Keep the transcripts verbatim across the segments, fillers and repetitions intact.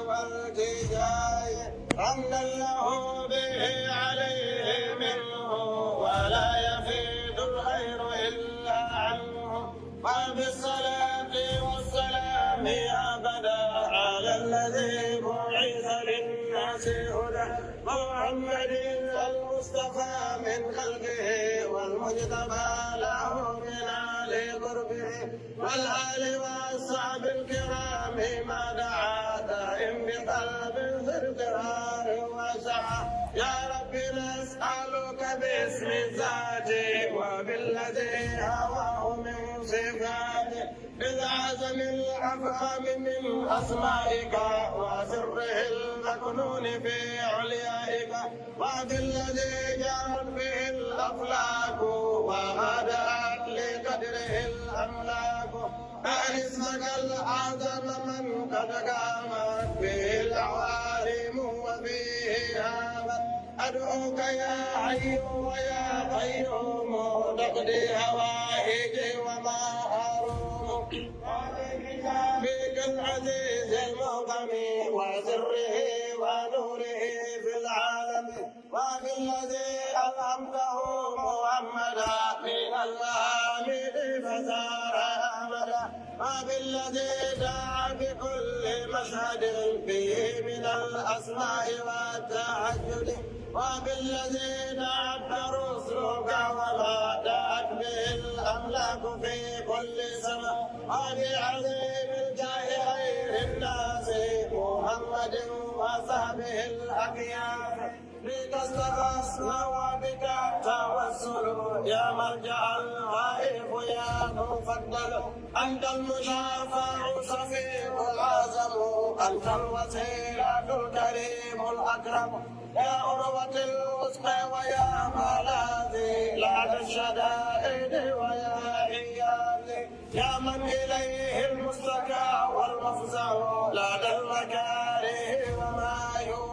والتجاه، حمدا له به عليه منه، ولا يفيد الخير إلا عنه. وبالصلاة والسلام أبدا على الذي بعث للناس هدى، محمد المصطفى من خلقه والمجتبى له من آل قربه، والآل والصحب الكرام ما دعا داع بقلب ذي اضطرار وسعى. يا رب نسألك باسم الذات وبالذي هواه من صفاته، بالأعظم الأفخم من أسمائك وسره المكنون في عليائك، وبالذي جارت به الأفلاك وما دعت لقدره الأملاك. أعز لك الأعظم من قد قامت به العوالم وفيه هامت. أدعوك يا حي ويا قيوم تقضي حوائجي وما أروم، بك العزيز المعظم وسره ونوره في العالم، وبالذي ألهمته محمدا من المحامد فسار أحمدا، وبالذي دعا بكل مشهد به من الأسماء والتهجد، وبالذي دعت رسلك وما دعت به الأملاك في كل سماء، وبعظيم الجاه خير الناس محمد وصحبه الأخيار. بك استغثنا وبك التوسل، يا ملجأ الخائف يا مفضل. أنت المشافع الشفيع الأعظم، أنت الوسيلة الكريم الأكرم، يا عروة الوثقى ويا ملاذي لدى الشدائد ويا عياذي، يا من إليه المشتكى والمفزع لدى المكاره وما يروع.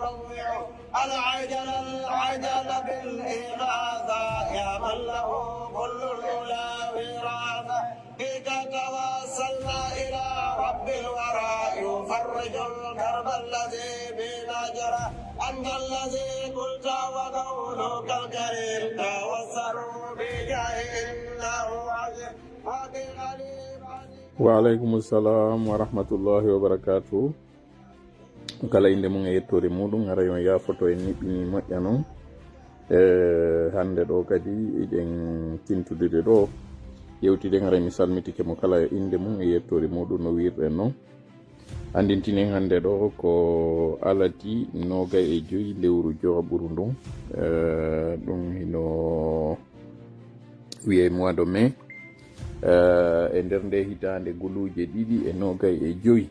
العجل العجل بالإغاثة، يا من له كل العلا وراثة. بك توسلنا إلى رب الورى يفرج الكرب الذي بنا جرى. أنت الذي قلت وقولك الكريم، توسلوا بجاه إنه عظيم. وبغريب عظيم. Wa aleykum salam wa rahmatullahi wa barakatuh. Kala innde mum e yettoore muɗum, haray on yaafoto en niɓɓini moƴƴa non. E hannde ɗo kadi eɗen tintudude ɗo, yewtiden, haray mi salmitike mo kala e innde mum e yettoore muɗum no wiirɗen non. Anndintinen hannde ɗo ko alati noogay e joy lewru jowaɓuru ndun. E, ɗum hino wiyee mois de mai. E, e nder nde hitaande guluuje ɗiɗi e noogay e joy.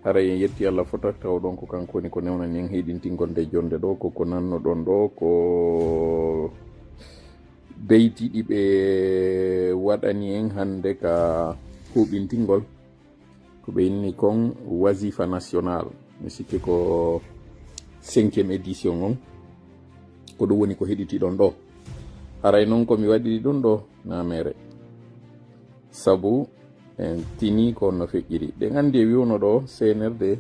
Haray en yetti Allah fota, tawɗon ko kanko woni ko newnani en heyɗintingol nde jonde ɗo, ko ko nannoɗon ɗo, ko beyti ɗi ɓe waɗani en hannde ka huɓintingol. Ko ɓe inni kon Wazifa National. Mi sikki ko cinquième édition on. Ko ɗum woni ko heɗitiɗon ɗo. Haray non ko mi waɗiri ɗum ɗo, na mere. Sabu en tini ko no feƴƴiri. Ɗen anndi e wi'uno ɗo C N R D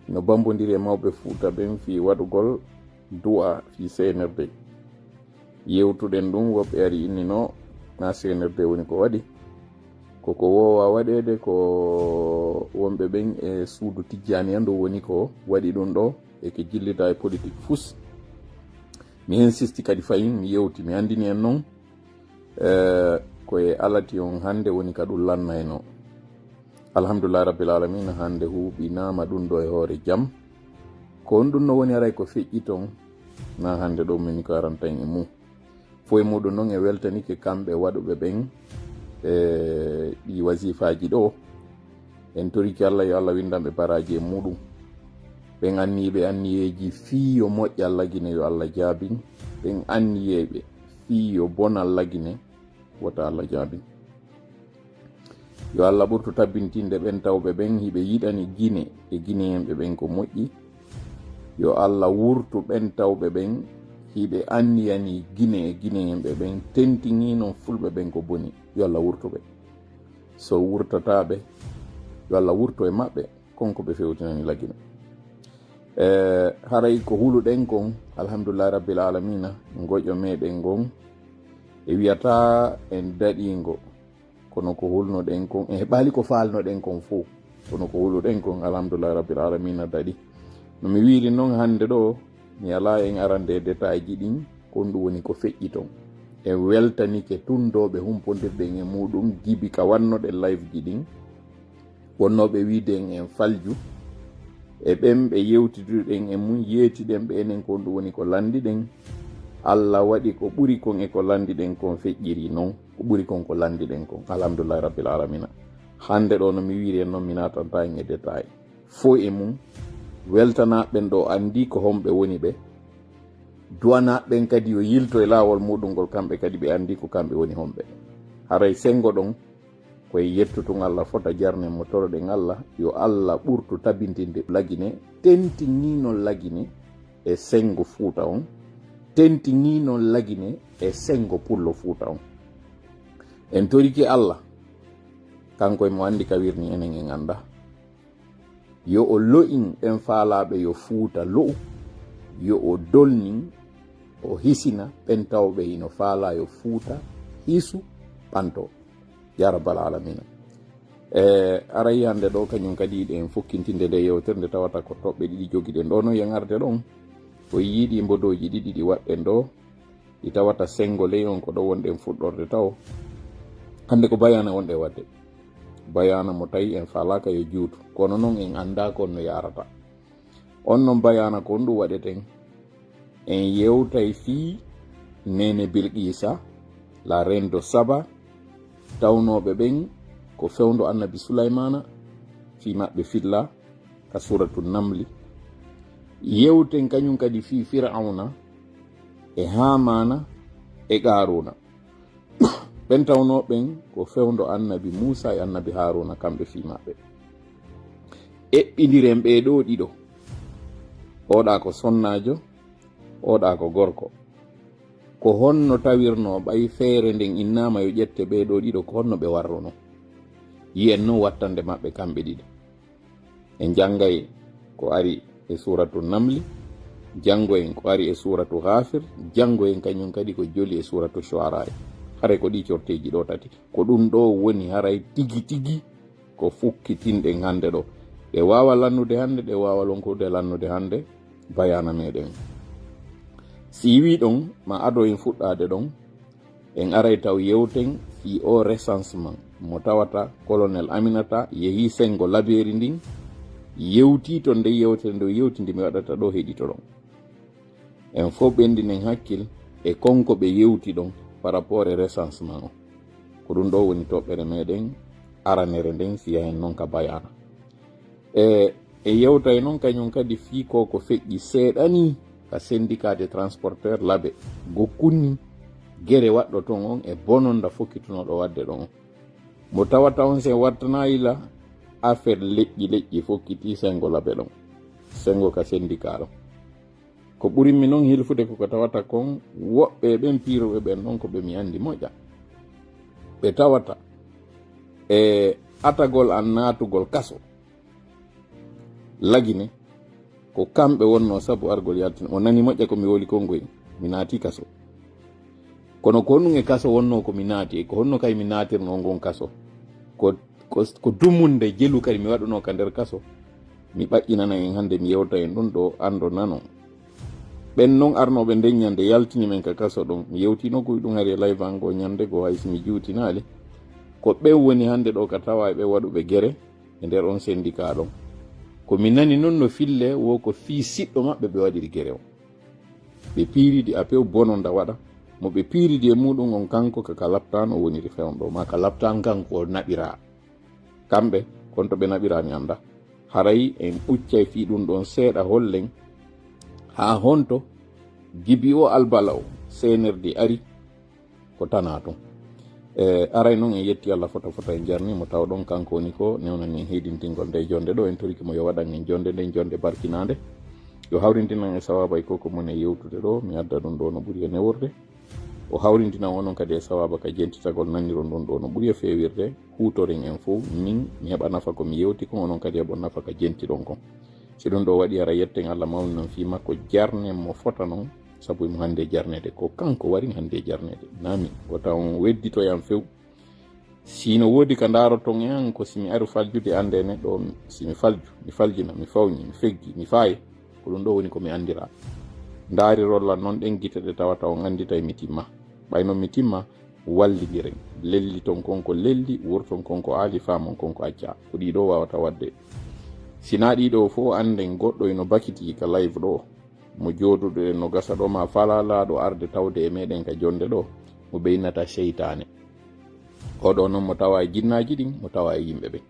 no bambondiri e mawɓe Fuuta ɓen fii waɗugol du'a fii C N R D. Yewtuɗen ɗum, woɓɓe ari inni no na C N R D woni ko waɗi. Ko ko woowa waɗeede ko wonɓe ɓen e suudu Tijjaaniya ndu woni ko waɗi ɗum ɗo, e ke jillida e politique fus. Mi insisti kadi fayin, mi yewti, mi anndini en non. Eh, ko e alati on hannde woni ka ɗum lannayno. Alhamdulillahi Rabbil Alamina, hannde huuɓinaama ɗum ɗo e hoore jam. Ko on ɗum no woni aray ko feƴƴi ton, na hannde ɗo min ko arantan e mum. Fof e muɗum non e weltanike kamɓe waɗuɓe ɓen, eh, ɗi wasifaaji ɗo. En toriki Allah, yo Allah windan ɓe baraaji e muɗum. Ɓen anniyiiɓe anniyeeji fii yo moƴƴal lagine, yo Allah jaabin. Ɓen anniyeeɓe fii yo bonal lagine, wota Allah jaabin. Yo Allah ɓurtu tabbintinde ɓen tawɓe ɓen hiɓe yiɗani Gine e Gineyenɓe ɓen ko moƴƴi. Yo Allah wurtu ɓen tawɓe ɓen hiɓe anniyani Gine e Gineyenɓe ɓen, tentinii non Fulɓe ɓen ko boni. Yo Allah wurtu ɓe. So wurtataa ɓe, yo Allah wurtu e maɓɓe. kon ko ɓe fewtinani Lagine. E haray ko huluɗen kon, alhamdulillahi rabbil alamina, ngoƴo meɗen ngon e wiyata en daɗingo. Kono ko hulnoɗen kon, e heɓali ko faalnoɗen kon fof. Kono ko huluɗen kon, alhamdulillahi rabbil alamina, daɗi. No mi wiiri non hannde ɗo, mi alaa en arande e détail ji ɗin, kon ɗum woni ko feƴƴi ton. En weltanike tundooɓe humpondirɗen e muɗum, jibi ka wannoɗen live ji ɗin. Wonnooɓe wiide en, en falju. E ɓen ɓe yewtiduɗen e mum, yeetiɗen ɓe enen kon ɗum woni ko landiɗen. Allah waɗi ko ɓuri kon e ko landiɗen kon feƴƴiri non. Ko ɓuri kon ko landiɗen kon. Alhamdulillahi rabbil alamina. Hannde ɗo no mi wiiri en non, mi naatanta en e détail. Fof e mum, weltanaaɓe ɓen ɗo anndi ko homɓe woni ɓe. Duwanaaɓe ɓen kadi yo yilto e laawol muɗum ngol, kamɓe kadi ɓe anndi ko kamɓe woni homɓe. Haray senngo ɗon, ko e yettutun Allah fota jarnen mo, toroɗen Allah, yo Allah ɓurtu tabintinde Lagine, tentinii non Lagine e senngo Fuuta on, tentinii non Lagine e senngo Pullo Fuuta on. En torike Allah, kanko e mo anndi ka wirni enen en annda. Yo o lo'in ɓen faalaaɓe yo Fuuta lo'u, yo o dolnin, o hisina ɓen tawɓe hino faalaa yo Fuuta hisu, ɓanto. Ya rabbal alamina. E aray hannde ɗo, kañum kadi yiɗen fokkintinde nde yewtere nde tawata ko toɓɓe ɗiɗi jogiɗen ɗo, no yen arde ɗon. O yiɗi mbodooji ɗiɗi ɗi waɗɗen ɗo, ɗi tawata senngo ley on ko ɗo wonɗen fuɗɗorde tawo. Hannde ko bayaana wonɗe waɗde. Bayaana mo tawi en faalaaka yo juutu. Kono non en anndaa ko on no yaarata. On non bayaana ko on ɗum waɗeten. En yewtay fii Neene Bilqiisa, la reine de Saba, tawnooɓe ɓen ko fewndo Annabi Sulaymaana, fii maɓɓe filla ka Suuratu Namli. Yewten kañum kadi fii Fir'awna e Haamaana e Qaaruuna. Ɓen tawnoo ɓen ko fewndo Annabi Muusaa e Annabi Haaruuna, kamɓe fii maɓɓe. Eɓɓindiren ɓee ɗoo ɗiɗo. Oɗa ko sonnaajo, oɗa ko gorko. Ko honno tawirnoo ɓay feere nden innaama yo ƴette ɓee ɗoo ɗiɗo, ko honno ɓe warruno? Yiyen non wattande maɓɓe kamɓe ɗiɗo. En janngay ko ari e Suuratu Namli, janngoyen ko ari e Suuratu Gaafir, janngoyen kañum kadi ko joli e Suuratu Shu'araa. Hare ko ɗi corteeji ɗo tati. Ko ɗum ɗo woni haray tigi tigi ko fukkitinɗen hannde ɗo. Ɗe waawa lannude hannde, ɗe waawa lonkude lannude hannde bayaana meɗen. Si wii ɗon, ma ado en fuɗɗaade ɗon, en aray taw yewten fii o recensement mo tawata Colonel Aminata yehi senngo Labeeri ndin, yewtii ton nde yewtere nde o yewti nde mi waɗata ɗo, heɗito ɗon. En fof ɓenndinen hakkil e kon ko ɓe yewti ɗon par rapport e recensement o. Ko ɗum ɗo woni toɓɓere meɗen aranere nden, si yahen non ka bayaana. E, e yewtay non kañum kadi fii ko ko feƴƴi seeɗa ni ka syndicat des transporteurs Labe, go kunni gere waɗɗo ton on e bononda fokkitunooɗo waɗde ɗon on. Mo tawata on sen wattanayi la affaire leƴƴi leƴƴi fokkiti senngo Labe ɗon, senngo ka syndicat ɗon. Ko ɓurimmi non hilfude ko ko tawata kon woɓɓe e ɓen piiruɓe ɓen ɗon ko ɓe mi anndi moƴƴa. Ɓe tawata e atagol an naatugol kaso. Lagine, ko kamɓe wonnoo sabu argol yaltin. O nani moƴƴa ko mi wowli konngoy, mi naati kaso. Kono ko honɗum e kaso wonnoo ko mi naati, e ko honno kay mi naatirnoo ngon kaso? Ko, ko, ko dumunde jelu kadi mi waɗunoo ka nder kaso. Mi ɓaƴƴinana en hannde, mi yewta en ɗum ɗo, anndo nano. Ɓen non arnooɓe nden ñande yaltini men ka kaso ɗon, mi yewtino ko ɗum hari e live an goo ñande goo, hay si mi juutinaali. Ko ɓen woni hannde ɗo ka tawa e ɓen waɗuɓe gere e nder on syndicat ɗon. Ko mi nani non no fille wo ko fii siɗɗo maɓɓe ɓe waɗiri gere on. Ɓe piiridi apew bononda waɗa. Mo ɓe piiridi e muɗum on kanko ka, ka laptaan o woniri fewndo, ma ka laptaan kanko o naɓiraa. Kamɓe, kon to ɓe naɓiraa mi annda. Haray en ɓuccay fii ɗum ɗon seeɗa hollen. Haa honto jibi o albala o, C N R D ari ko tanaa tun. E, aray non en yetti Allah fota fota en jarni mo taw ɗon kanko woni ko newnani en heedintingol nde jonde ɗo. En toriki mo yo waɗan en jonde nden jonde barkinaande. Yo hawrindinan e sawaaba e koko mon e yewtude ɗo. Mi adda ɗum ɗo no ɓuri e neworde. O hawrindinan onon kadi e sawaaba ka jentitagol naniron ɗon ɗo no ɓuri e feewirde, huutoren en fow, min mi heɓa nafa ko mi yewti kon, onon kadi heɓon nafa ka jentiɗon kon. Si ɗum ɗo waɗi, hara yetten Allah mawninan fii makko, jarnen mo fota non, sabu himo hande jarneede. Ko kanko wari hande jarneede. Naa min. Wota on weddito yam few. Si no woodi ka ndaaroton e an, ko si mi aru faljude annde e neɗɗo o, si mi falju, mi faljina, mi fawñi, mi feggi, mi faaye, ko ɗum ɗo woni ko mi anndiraa. Ndaariron lan non ɗen gite ɗe tawata on annditay mi timma. Ɓay non mi timma, wallindiren. Lelliton kon ko lelli, wurton kon ko aali, faamon kon ko accaa. Ko ɗii ɗo waawata waɗde. Si naa ɗii ɗo fow, annden goɗɗo ino bakiti ka live ɗo. Mo jooɗuɗen no gasa ɗo, ma faalaa laaɗo arde tawde e meɗen ka jonde ɗo, mo ɓeynata seytaane. Oɗo non mo tawa e jinnaaji ɗin, mo tawa e yimɓe ɓen.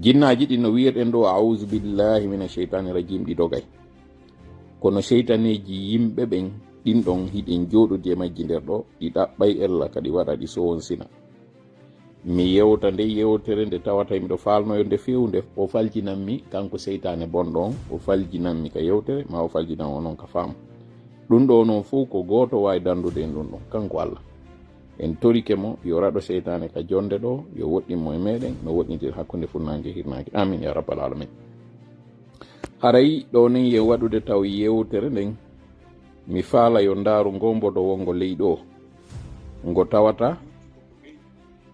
Jinnaaji ɗin no wi'irɗen ɗo, "A'uuzu billaahi mina sheytaani rajiim," ɗi dogay. Kono seytaneeji yimɓe ɓen, ɗin ɗon hiɗen jooɗodi e majji nder ɗo, ɗi ɗaɓɓay ella ka ɗi waɗa ɗi sowonsina. Mi yewta nde yewtere nde tawata miɗo faalnoyo nde few nde, o faljinan mi, kanko seytaane bonɗo on, o faljinan mi ka yewtere, ma o faljinan onon ka faamu. Ɗum ɗo non fow ko gooto waawi dandude en ɗum ɗon, kanko Allah. En torike mo, yo raɗo seytaane ka jonde ɗo, yo woɗɗin mo e meɗen, no woɗɗindir hakkunde funnaange e hirnaange. Amin ya rabbal alamin. Haray ɗo nen yen waɗude taw yewtere nden, mi faala yo ndaaru ngombodo wongo ley ɗo. Ngo tawata,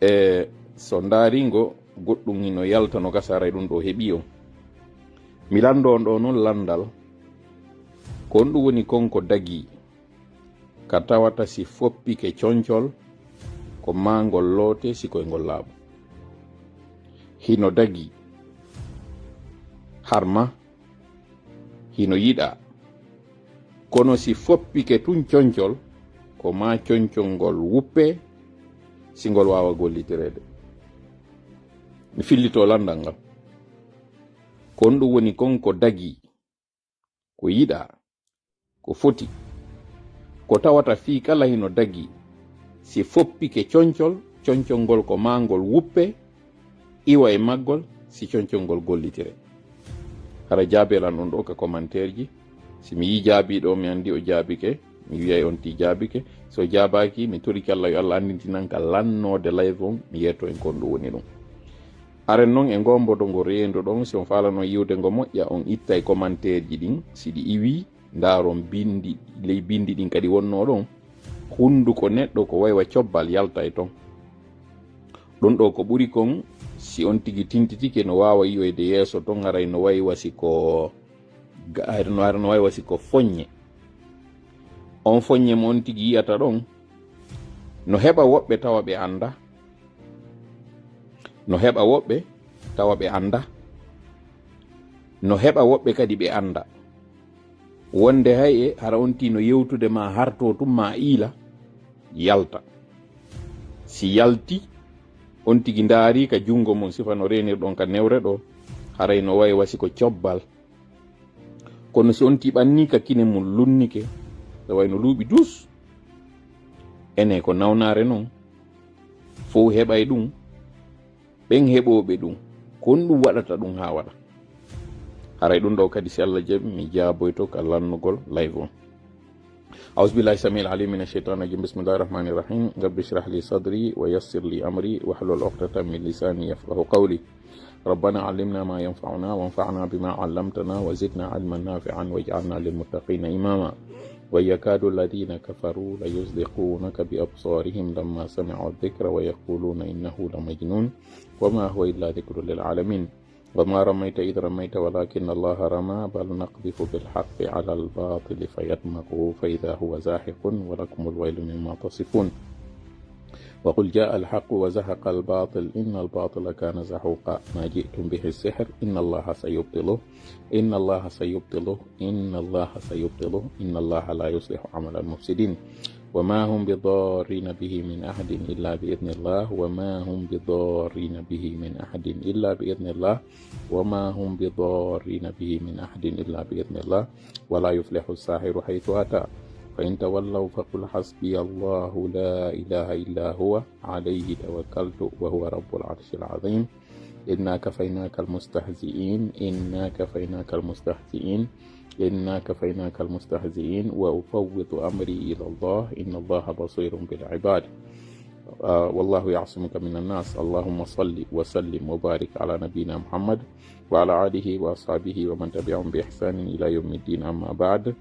e so ndaari ngo, goɗɗum hino yalta no gasa, haray ɗum ɗo heɓi on. Mi lanndo on ɗo non lanndal, ko on ɗum woni kon ko dagii, ka tawata si foppike concol, ko maa ngol loote si koy ngol laaɓu. Hino dagii, har ma hino yiɗaa. Kono si foppike tun concol, ko maa concol ngol wuppe, si ngol waawa gollitireede. Mi fillito lanndal ngal. Ko on ɗum woni kon ko dagii, ko yiɗaa, ko foti, ko tawata fii kala hino dagii, si foppike concol, concol ngol ko maa ngol wuppe, iwa e maggol, si concol ngol gollitire. Hara jaabee lan ɗum ɗo ka commentaire ji. Si mi yii jaabii ɗo, mi anndi o jaabike, mi wiyay on tii jaabike. So jaabaaki, mi torike Allah yo Allah anndintinan ka lannoode live on, mi yeeto en kon ɗum woni ɗum. Haren non e ngombodo ngo reendu ɗon, si on faalano yiwde ngo moƴƴa, on ittay commentaire ji ɗin, si ɗi iwii, ndaaron bindi, ley bindi ɗin kadi wonnoo ɗon. Hunduko neɗɗo ko waywa cobbal yalta e ton. Ɗum ɗo ko ɓuri kon, si on tigi tintitike, no waawa yi'oyde yeeso ton, haray no wayi wasi ko ga-, haray no, haray no wayi wasi ko foññe. On foññe mo on tigi yi'ata ɗon, no heɓa woɓɓe tawa ɓe annda. No heɓa woɓɓe tawa ɓe annda. No heɓa woɓɓe kadi ɓe annda. Wonde hay e hara on tino yewtude ma harto tun ma iila, yalta. Si yalti, on tigi ndaari ka junngo mum, sifa no reenirɗon ka newre ɗo, haray no wayi wasi ko cobbal. Kono si on tiɓanni ka kine mum lunnike, no wayno luuɓi dus. Ene ko nawnaare non, fow heɓay ɗum, ɓen heɓooɓe ɗum, kon ɗum waɗata ɗum haa waɗa. Haray ɗum ɗo kadi, si Allah jaɓi, mi jaaboyto ka lannugol live on. أعوذ بالله السميع العليم من الشيطان الرجيم. بسم الله الرحمن الرحيم. رب اشرح لي صدري ويسر لي أمري واحلل عقدة من لساني يفقهوا قولي. ربنا علمنا ما ينفعنا وانفعنا بما علمتنا وزدنا علما نافعا واجعلنا للمتقين إماما. ويكاد الذين كفروا ليزلقونك بأبصارهم لما سمعوا الذكر ويقولون إنه لمجنون وما هو إلا ذكر للعالمين. وما رميت إذ رميت ولكن الله رمى، بل نقذف بالحق على الباطل فيدمغه فإذا هو زاهق ولكم الويل مما تصفون. وقل جاء الحق وزهق الباطل إن الباطل كان زهوقا. ما جئتم به السحر إن الله سيبطله، إن الله سيبطله، إن الله سيبطله، إن الله لا يصلح عمل المفسدين. وما هم بضارين به من أحد إلا بإذن الله، وما هم بضارين به من أحد إلا بإذن الله، وما هم بضارين به من أحد إلا بإذن الله، ولا يفلح الساحر حيث أتى. فإن تولوا فقل حسبي الله لا إله إلا هو عليه توكلت وهو رب العرش العظيم. إنا كفيناك المستهزئين، إنا كفيناك المستهزئين. إنا كفيناك المستهزئين وأفوض أمري إلى الله إن الله بصير بالعباد. آه، والله يعصمك من الناس. اللهم صل وسلم وبارك على نبينا محمد وعلى آله وأصحابه ومن تبعهم بإحسان إلى يوم الدين. أما بعد.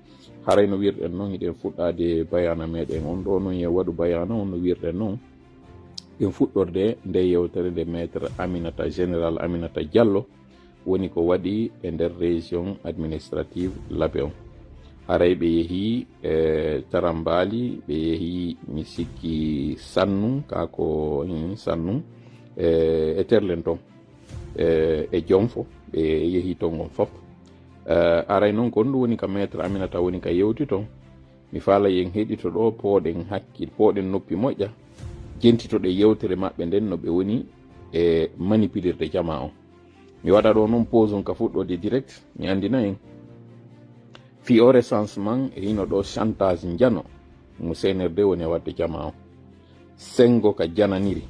Haray no wirɗen non, hiɗen fuɗɗaade bayana meɗen on ɗo non, e waɗu bayana on no wirɗen non. Ɗen fuɗɗorde nde yewtere nde Maître Aminata, Général Aminata Diallo, woni ko waɗi e nder région administrative Labe on. Haray ɓe yehi, e, Tarambali, ɓe yehi, mi sikki, Sannu, ka ko, hmm, Sannu, e, e Terlen ton, e, e Jonfo, ɓe yehi ton on fof. E, haray non ko ɗum woni ka Maître Aminata woni ka yewti ton. Mi faala yen heɗito ɗo, pooɗen hakkil-, pooɗen noppi moƴƴa, jentitoɗen yewtere maɓɓe nden no ɓe woni e manipulirde jamaa on. Mi waɗa ɗo non pause on ka fuɗɗoode direct, mi anndina en. Fii o recensement e hino ɗo chantage njano mo C N R D woni e waɗde jamaa on. Senngo ka jananiri.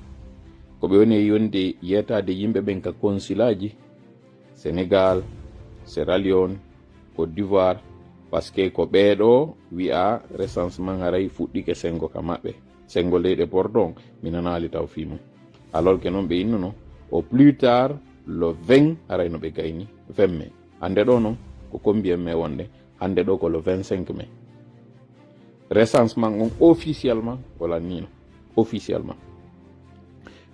Ko ɓe woni e yonde yeetaade yimɓe ɓen ka consulaaji Sénégal, Sierra Leone, Côte d'Ivoire, parce que ko ɓee ɗo wi'a recensement haray fuɗɗike senngo ka maɓɓe. Senngo leyɗe Bordeaux on, mi nanaali taw fii mum. Alors que non ɓe innuno, au plus tard, le vingt, haray no ɓe gayni, vingt mai. Hannde ɗo non, ko combien mai wonde? Hannde ɗo ko le vingt-cinq mai. Recensement on officiellement, wala ni non. Officiellement.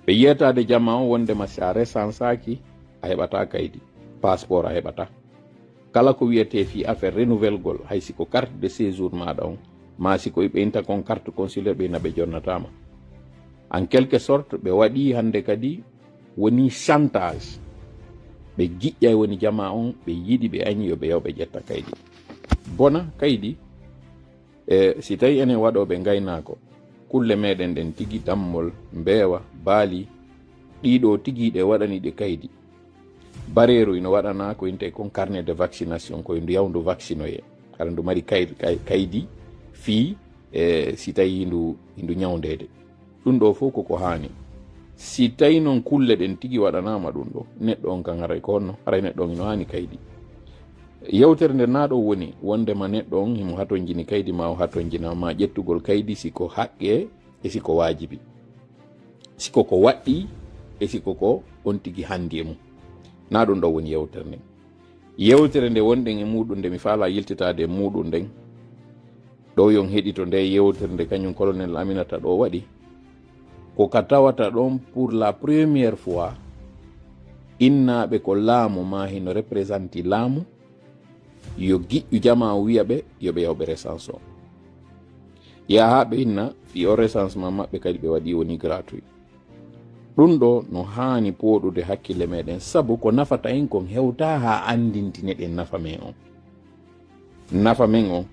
Ɓe yeetaade jamaa on wondema si a recensaaki, a heɓataa kaydi. Passeport a heɓataa. Kala ko wiyetee fii affaire renouvelgol, hay si ko carte de séjour maaɗa on, maa si ko ɓe inta kon carte consulaire, ɓe ina ɓe jonnataama. En quelque sorte, ɓe waɗi hannde kadi woni chantage. Ɓe giƴƴay woni jamaa on, ɓe yiɗi, ɓe añi yo ɓe, yo ɓe ƴetta kaydi. Bona kaydi, e si tawi enen waɗooɓe ngaynaako, kulle meɗen ɗen tigi, dammol, mbeewa, baali, ɗiɗo tigi ɗe waɗani ɗe kaydi. Bareeru ino waɗana ko inte kon carnet de vaccination, ko ndu yaw ndu vaccinoye. Hara ndu mari kay-, kay-, kaydi fii, e si tawi ndu, ndu ñawndeede. Ɗum ɗo fof koko haani. Si tawi noon kulle ɗen tigi waɗanaama ɗum ɗo, neɗɗo on kan haray ko honno? Haray neɗɗo on ino haani kaydi. Yewtere nde naa ɗo woni, wondema neɗɗo on himo hatonjini kaydi, ma o hatonjina, ma ƴettugol kaydi si ko haqqe e si ko waajibi. Si ko ko waɗɗi e si ko ko on tigi handi e mum. Naa ɗum ɗo woni yewtere nden. Yewtere nde wonɗen e muuɗum nde, mi faalaa yiltitaade e muuɗum nden. Ɗo yon heɗito nde yewtere nde kañum Colonel Aminata ɗo waɗi. Ko ka tawata ɗon pour la première fois, innaaɓe ko laamu maa hino représenté laamu, yo giƴƴu jamaa o wiya ɓe, yo ɓe yaw ɓe recensé o. Yaha ɓe inna, fii o recensement maɓɓe kadi ɓe waɗi woni gratuit. Ɗum ɗo no haani pooɗude hakkille meɗen, sabu ko nafata en kon hewtaa haa anndintine ɗen nafa men on. Nafa men on,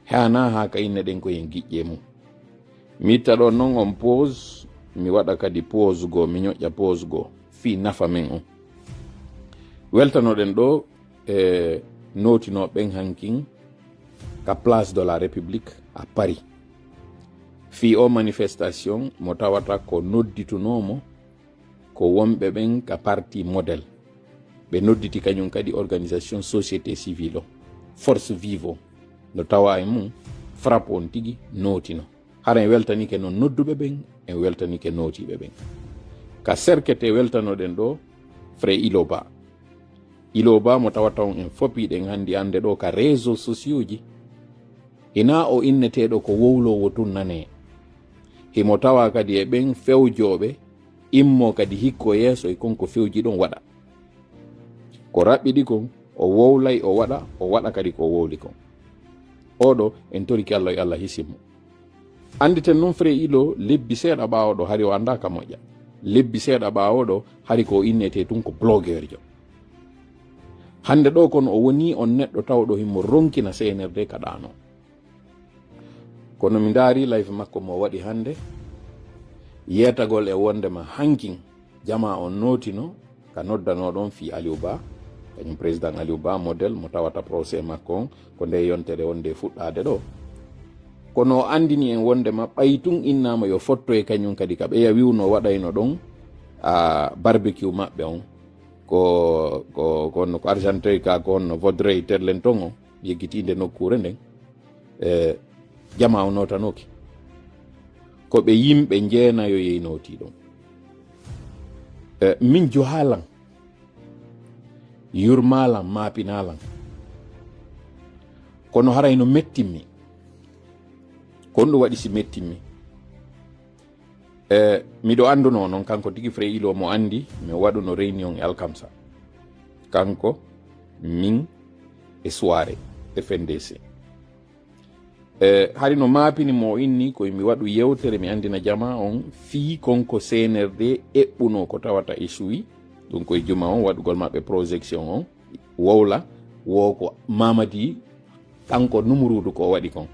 haanaa haa ka inne ɗen ko en giƴƴe mum. Mi itta ɗon non on pause, mi waɗa kadi pause goo, mi ñoƴƴa pause goo, fii nafa men on. Weltanoɗen ɗo e nootinooɓe ɓen hankin ka Place de la République à Paris. Fii o manifestation mo tawata ko nodditunoo mo ko wonɓe ɓen ka parti Model. Ɓe nodditi kañum kadi organisation société civile o, Force Vive o, no tawa e mum FRAPP on tigi nootino. Hara en weltanike noon nodduɓe ɓen, en weltanike nootiiɓe ɓen. Ka serkete weltanoɗen ɗo, Frère Ilo Ba. Ilo Ba mo tawata on en fopiɗen hannde hannde ɗo ka réseaux sociaux ji. Hinaa o inneteeɗo ko wowloowo tun nanee. Himo tawa kadi e ɓen fewjooɓe, immoo kadi hikko yeeso e kon ko fewji ɗon waɗa. Ko raɓɓiɗi kon, o wowlay, o waɗa, o waɗa kadi ko o wowli kon. Oɗo, en torike Allah, yo Allah hisin mo. Annditen non Frère Ilo, lebbi seeɗa ɓaawo ɗo, hari o anndaa ka moƴƴa. Lebbi seeɗa ɓaawo ɗo, hari ko o innetee tun ko blogueurjo. Hannde ɗo kono o wonii on neɗɗo tawɗo himo ronkina C N R D ka ɗaano. Kono mi ndaari live makko mo waɗi hannde, yeetagol e wondema hankin jamaa on nootino ka noddanooɗon fii Aliou Ba, kañum président Aliou Ba Model mo tawata procès makko on ko nde yontere wonde fuɗɗaade ɗo. Kono o anndini en wondema ɓay tun innaama yo fotto e kañum kadi ka ɓeya wiwno waɗayno ɗon, a, barbecue maɓɓe on. ko ko ko honno ko Argenteuil ka, ko honno Vaudreuil, terlen ton o, yeggitiinde nokkuure nden, e jama o notanooki. Ko ɓe yimɓe njeenayo yeynootii ɗon. E min, juhaalan, yurmaalan, maapinaalan. Kono haray no mettimmi. Ko honɗum waɗi si mettimmi? E miɗo anndunoo non, kanko tigi Frei Ilo mo anndi, mi waɗuno réunion e alkamsa. Kanko, min, e Soirée, F N D C. E hari no maapini mo o inni, ko mi waɗu yewtere, mi anndina jama on fii kon ko C N R D eɓɓunoo ko tawata échoué. Ɗum ko e juma on waɗugol maɓɓe projection on, wowla, wo ko Mamadi kanko Numuruudu ko o waɗi kon.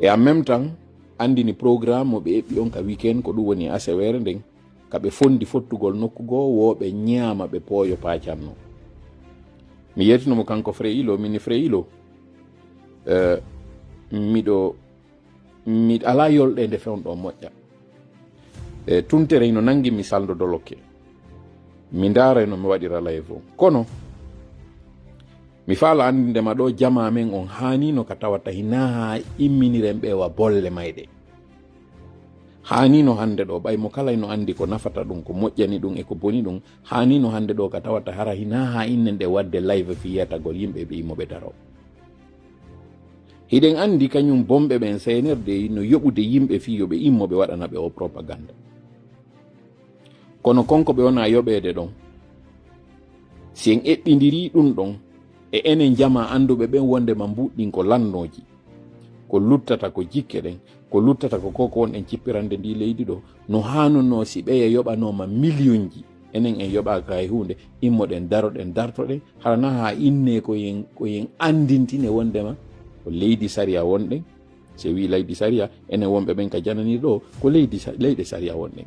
E en même temps, anndini programme mo ɓe eɓɓi on ka weekend, ko ɗum woni aseweere nden, ka ɓe fondi fottugol nokku goo, wo ɓe ñaama, ɓe pooyo paacanno. Mi yeetino mo kanko Frei Ilo, min ni Frei Ilo, eh, miɗo, miɗo alaa yolɗeende fewndo ɗo moƴƴa. E tuntere hino nangi mi salndo dolokke. Mi ndaara no mi waɗira live on. Kono, mi faala anndinde ma ɗo, jamaa men on haanino ka tawata hinaa haa imminiren ɓe wa bolle mayɗe. Haanino hannde ɗo, ɓay mo kala hino anndi ko nafata ɗum, ko moƴƴani ɗum e ko boni ɗum, haanino hannde ɗo ka tawata hara hinaa haa innen ɗe waɗde live fii yetagol yimɓe ɓe immo ɓe daro. Hiɗen anndi kañum bonɓe ɓen C N R D no yoɓude yimɓe fii yo ɓe immo ɓe waɗana ɓe o propaganda. Kono kon ko ɓe wona yoɓeede ɗon, si en eɓɓindirii ɗum ɗon e enen jamaa annduɓe ɓen wonndema mbuuɗi ɗin ko lannooji, ko luttata ko jikke ɗen, ko luttata ko ko wonɗen cippirande ndi leydi ɗo, no haanunoo si ɓeya yoɓanooma miliyonji, enen en yoɓaaka hay huunde, immoɗen daroɗen dartoɗen, hara na haa innee ko yen, ko yen anndintine wonndema ko leydi sariya wonɗen. Si en wii leydi sariya, enen wonɓe ɓen ka janani ɗo, ko leydi sa-, leyɗe sariya wonɗen.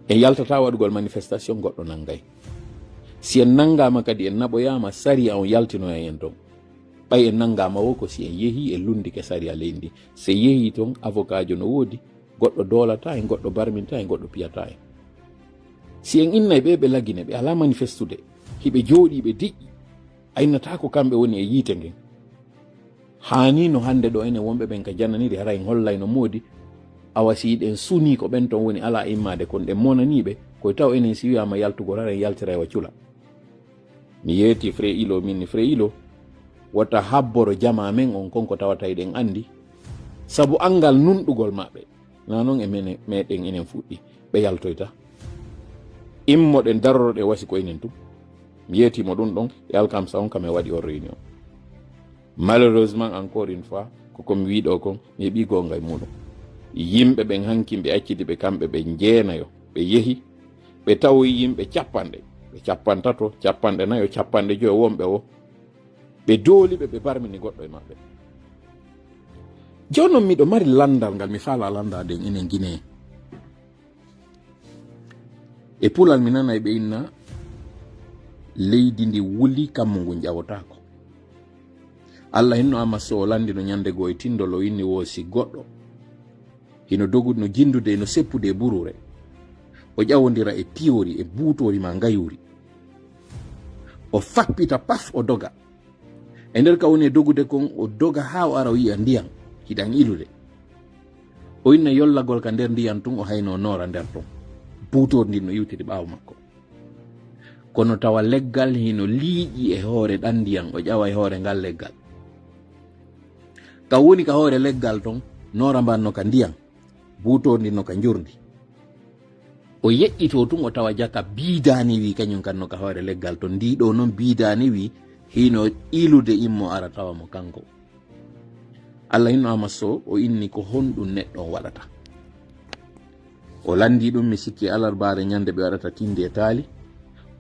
En yaltataa waɗugol manifestation goɗɗo nanngay. Si en nanngaama kadi, en naɓoyaama, sariya on yaltinoya en ton. Ɓay en nanngaama wo ko si en yehii, en lunndike sariya leydi ndi. Si en yehii ton, avocatjo no woodi, goɗɗo doolataa en, goɗɗo barmintaa en, goɗɗo piyataa en. Si en innay ɓe, ɓe lagine, ɓe alaa manifestude, hiɓe jooɗii, ɓe diƴƴi, a innataa ko kamɓe woni e yiite ngen. Haanino hannde ɗo enen wonɓe ɓen ka jananiri, hara en hollayno moodi, awa si hiɗen sunii ko ɓen ton woni alaa immaade kon, ɗen monanii ɓe, koy taw enen si wiyaama yaltugol, hara en yaltiray wa cula. Mi yeeti Frei Ilo, min ni Frei Ilo, wota habboro jamaa men on kon ko tawata hiɗen anndi, sabu anngal nunɗugol maɓɓe. Na non e mene, meɗen enen fuɗɗi, ɓe yaltoyta. Immoɗen daroroɗen wasi ko enen tun. Mi yeetimo ɗum ɗon, e alkamsa on kam e waɗi on réunion. Malheureusement, encore une fois, ko ko mi wiɗo kon, mi heɓi goonga e muɗum. Yimɓe ɓen hanki ɓe accidi ɓe kamɓe ɓe njeenayo, ɓe yehi, ɓe tawoyi yimɓe capanɗe, ɓe capantato, capanɗe nayo, capanɗe joyo wonɓe wo, ɓe dooli ɓe, ɓe barmini goɗɗo e maɓɓe. Jooni non miɗo mari lanndal ngal mi faala lanndaade en enen Guinée. E Pulal mi nanay ɓe inna, leydi ndi wuli, kammu ngun ƴawotaako. Alla hinno Amaso o lanndino ñannde goo e tinndol, o inni wo si goɗɗo hino dogude, no jinndude, no seppude e buruure, o ƴawondira e piyoori, e buutoori maa ngayuuri. O fappita paf, o doga. E nder ka woni e dogude kon, o doga haa o ara o yi'a ndiyan hiɗan ilude. O inna yollagol ka nder ndiyan tun, o hayno noora nder ton. Buutoori ndin no iwtiri ɓaawo makko. Kono tawa leggal hino liiƴi e hoore ɗan ndiyan, o ƴawa e hoore ngal leggal. Ka woni ka hoore leggal ton, noora mban no ka ndiyan, buutoori ndin no ka njordi. O yeƴƴitoo tun, o tawa jaka biidaani wi kañum kan no ka hoore leggal ton. Ndi ɗo non biidaani wi hino ilude immo ara tawa mo kanko. Alla hinno Amaso, o inni ko honɗum neɗɗo on waɗata. O lanndii ɗum, mi sikki alarbaare ñannde ɓe waɗata tinde e taali.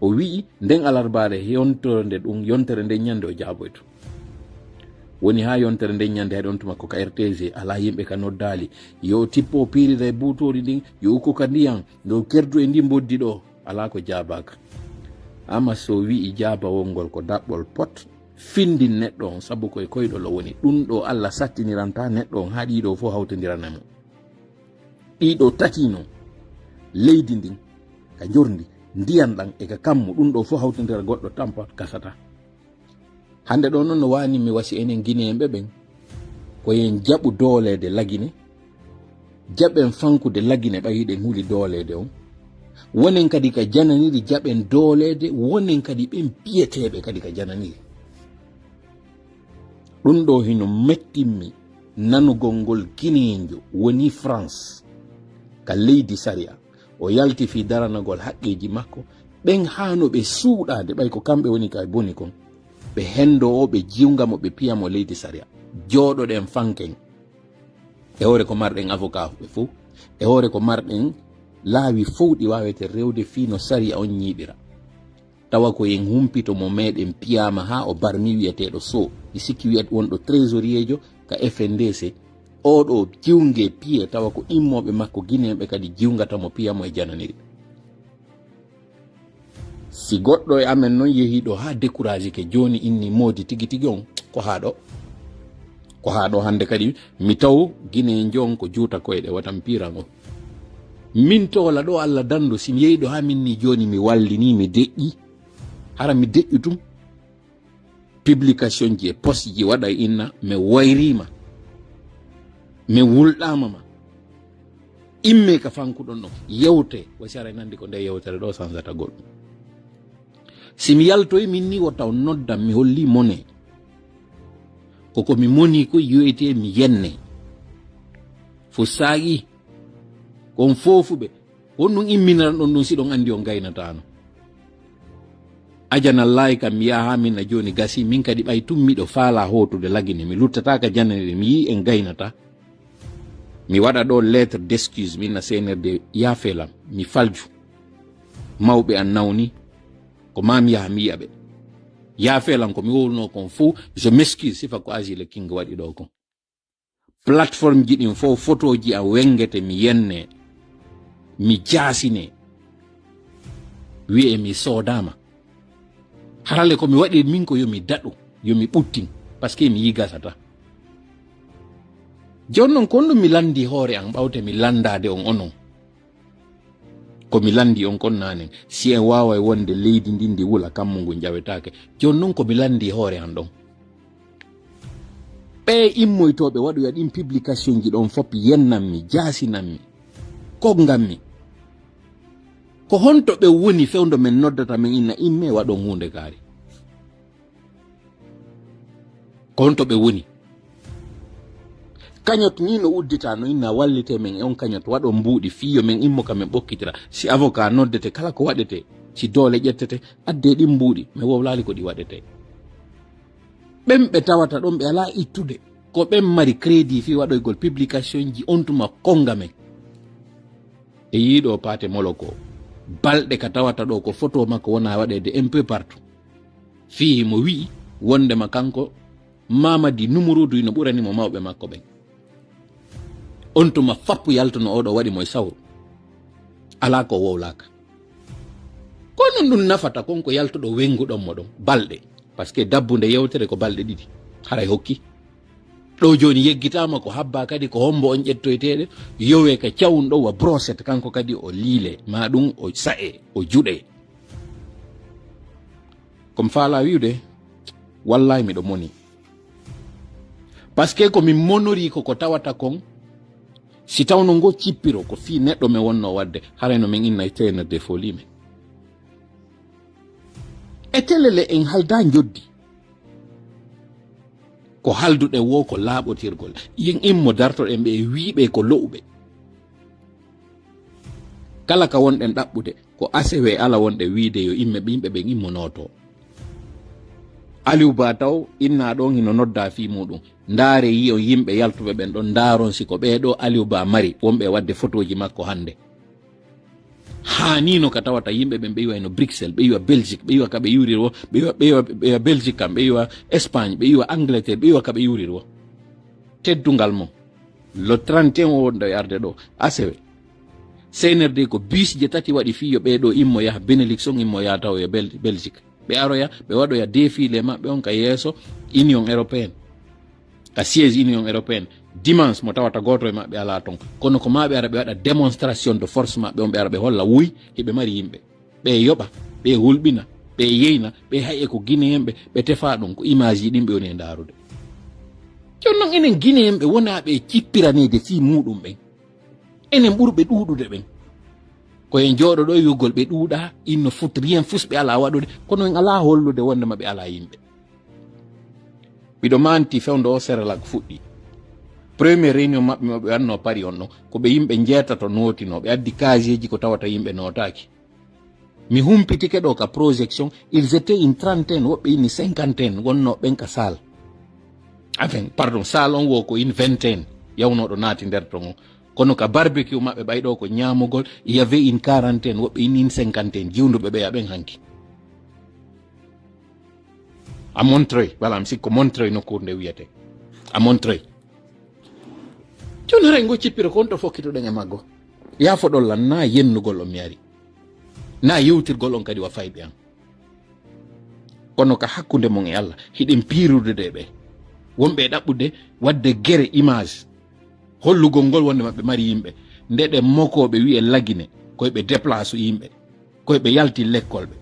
O wi'i nden alarbaare yontere nde ɗum, yontere nden ñannde o jaaboyto. Woni haa yontere nden ñannde, hay on tuma ko ka R T G, alaa yimɓe ka noddaali. Yo tippo piirira e buutoori ndin, yo ukko ka ndiyan, yo kerdu e ndi mboddi ɗo, alaa ko jaabaaka. Amaso wi'i jaabawol ngol ko daɓɓol pot, findin neɗɗo on, sabu ko e koyɗol o woni. Ɗum ɗo Alla sattiniranta neɗɗo on haa ɗiɗo fof hawtondirana mo. Ɗiɗo tati non, leydi ndin ka njordi, ndiyan ɗan e ka kammu, ɗun ɗoo fof hawtindira goɗɗo tampa gasata. Hannde ɗoo non no waani mi wasi enen Gineyenɓe ɓen, ko yen jaɓu dooleede Lagine, jaɓen fankude Lagine ɓay hiɗen huli dooleede on. Wonen kadi ka jananiri jaɓen dooleede, wonen kadi ɓen piyeteeɓe kadi ka jananiri. Ɗun ɗoo hino mettimmi nanugol ngol Gineenjo woni France ka leydi sariya. O yalti fii daranagol haqqeeji makko, ɓen haano ɓe suuɗaade, ɓay ko kamɓe woni ka e boni kon. Ɓe hendo o, ɓe jiwnga mo, ɓe piya mo leydi sariya. Jooɗoɗen fanken. E hoore ko marɗen avocat ɓe fow, e hoore ko marɗen laawi fow ɗi waawete rewde fii no sariya on ñiiɓira. Tawa ko en humpito mo meɗen piyaama haa o barmi wi'eteeɗo Sow. Mi sikki wi'at wonɗo trésorier jo ka F N D C. Oɗo jiwnge piye tawa ko immooɓe makko Gineeɓe kadi jiwngata mo piya mo e jananiri. Si goɗɗo e amen non yehiiɗo haa découragike jooni inni moodi tigi tigi on, ko haa ɗo. Ko haa ɗo hannde kadi mi taw Guinée njon ko juuta koyɗe wata mi piiran on. Min toola ɗo Allah danndo si mi yehiiɗo haa min ni jooni mi wallini mi deƴƴi. Hara mi deƴƴu tum. Publication ji e post ji waɗa e inna mi wayriima. Mi wulɗaama ma. Imme ka fankuɗon ɗon. Yewte. Wasi aray nandi ko nde yewtere ɗo sansata goɗɗum. Si mi yaltoy min ni wota on noddan mi holli mone. Ko ko mi moni ko yoyte mi yenne. Fo saa'i. Kon foofuɓe. Honɗum imminanɗon ɗum si ɗon anndi on gaynataano? Ajanallaahi kam mi yaha min na jooni gasi, min kadi ɓay tun miɗo faalaa hootude Lagine, mi luttataa ka jananiri, mi yi'i en gaynataa. Mi waɗa ɗo lettre d'excuse, min na C N R D, yaafee lan, mi falju. Mawɓe an nawni, ko maa mi yaha mi yi'a ɓe. Yaafee lan ko mi wowlunoo kon fow, je m'excuse, sifa ko Asie le King waɗi ɗo kon. Plateforme ji ɗin fow fotooji an wengete mi yenne, mi jaasine, wi'e mi soodaama. Harale ko mi waɗi min ko yo mi daɗu, yo mi ɓuttin, parce que mi yigasata. Jooni non kon ɗum mi lanndi hoore an ɓawte mi lanndaade on onon. Ko mi lanndi on kon naanen, si en waaway wonde leydi ndin ndi wula kammu ngun ƴawetaake. Jooni non ko mi lanndi hoore an ɗon. Ɓee immoytooɓe waɗoya ɗin publication ji ɗon fop yennanmi, jaasinanmi, kogganmi. Ko honto ɓe woni fewndo men noddata men inna imme waɗon huunde kaari? Ko honto ɓe woni? Kañot ni no uddita no inna wallite men e on kañot waɗon mbuuɗi fii yo men immo ka men ɓokkitira. Si avocat noddete kala ko waɗete, si doole ƴettete, adde ɗin mbuuɗi, mi wowlaali ko ɗi waɗete. Ɓen ɓe tawata ɗon ɓe alaa ittude, ko ɓen mari crédit fii waɗoygol publication ji on tuma konga men. E yiiɗo paate molo ko balɗe ka tawata ɗo ko photo makko wona waɗeede un peu partout. Fii himo wi'i wondema kanko Mamadi Numurudu ino ɓurani mo mawɓe makko ɓen. On tuma fappu yaltuno oɗo waɗi mo e sawru. Alaa ko wowlaaka. Ko non ɗum nafata kon ko yaltuɗo wenguɗon mo ɗon balɗe. Parce que dabbunde yewtere ko balɗe ɗiɗi. Haray hokki. Ɗo jooni yeggitaama ko habba kadi ko hombo on ƴettoyteeɗe. Yowe ka cawun ɗo wa brochette kanko kadi o liile. Ma ɗum o sa'e, o juɗe. Ko mi faalaa wi'ude, wallaahi miɗo moni. Parce que ko min monorii ko ko tawata kon, si tawno ngo cippiro ko fii neɗɗo men wonno waɗde, haray no men inna e teenerde foolii men. E telele en haldaa njoddi. Ko halduɗen wo ko laaɓotirgol. Yen immo dartoɗen ɓe e wiiɓe ko lo'uɓe. Kala ka wonɗen ɗaɓɓude, ko asewe ala wonɗe wiide yo imme ɓe yimɓe ɓen immo nooto. Aliou Ba taw inna ɗon hino nodda fii muɗum. Ndaare yi on yimɓe yaltuɓe ɓen ɗon, ndaaron si ko ɓee ɗo Aliou Ba mari wonɓe waɗde fotooji makko hannde. Haanino ka tawata yimɓe ɓen ɓe iwa no Bruxelles, ɓe iwa Belgique, ɓe iwa ka ɓe iwriri wo, ɓe iwa, ɓe iwa, ɓe iwa Belgique kam, ɓe iwa Espagne, ɓe iwa Angleterre, ɓe iwa ka ɓe iwriri wo. Teddungal mo. Le trente et un o wonɗo e arde ɗo, asewe. C N R D ko bus je tati waɗi fii yo ɓee ɗo immo yaha Benelux on, immo yaha tawoya Bel-, Belgique. Ɓe aroya, ɓe waɗoya défilé maɓɓe on ka yeeso Union Européenne. Ka siège Union Européenne. Dimanche mo tawata gooto e maɓɓe alaa ton. Kono ko maa ɓe ara ɓe waɗa démonstration de force maɓɓe on, ɓe ara ɓe holla wuy, hiɓe mari yimɓe. Ɓe yoɓa, ɓe hulɓina, ɓe yeyna, ɓe hay e ko Guinéen ɓe, ɓe tefa ɗum, ko image ji ɗin ɓe woni e ndaarude. Jooni noon enen Guinéen ɓe wonaa ɓe cippiraneede fii muuɗum ɓen. Enen ɓurɓe ɗuuɗude ɓen. Ko en jooɗo ɗo wi'ugol ɓe ɗuuɗaa, il ne faut rien, fus ɓe alaa waɗude, kono en alaa hollude wonde ma ɓe alaa yimɓe. Miɗo manti fewndo o Serelak fuɗɗi. Premier réunion maɓɓe mo ɓe wanno Paris on ɗon, ko ɓe yimɓe njeetato nootinoo, ɓe addi kaasiyeeji ko tawata yimɓe nootaaki. Mi humpitike ɗo ka projection, ils étaient une trentaine, woɓɓe inni cinquantaine wonnoo ɓen ka salle. Enfin, pardon, salle on wo ko une vingtaine yawnooɗo naati nder ton o. Kono ka barbecue maɓɓe ɓay ɗo ko ñaamugol, il y avait une quarantaine, woɓɓe inni une cinquantaine, jiwnduɓe ɓe ya ɓen hanki. À Montreuil, voilà, mi sikko Montreuil nokkuure nde wiyete. À Montreuil. Jooni haray ngo cippiro ko honto fokkituɗen e maggo? Yaafoɗon lan, na yennugol on mi ari. Na yewtirgol on kadi wa fayɓe an. Kono ka hakkunde mon e Allah, hiɗen piirude ɓe. Wonɓe e ɗaɓɓude waɗde gere image. Hollugol ngol wonde maɓɓe mari yimɓe. Nde ɗe mokooɓe wi'e lagine, koye ɓe déplace yimɓe. Koye ɓe yalti lekkolɓe.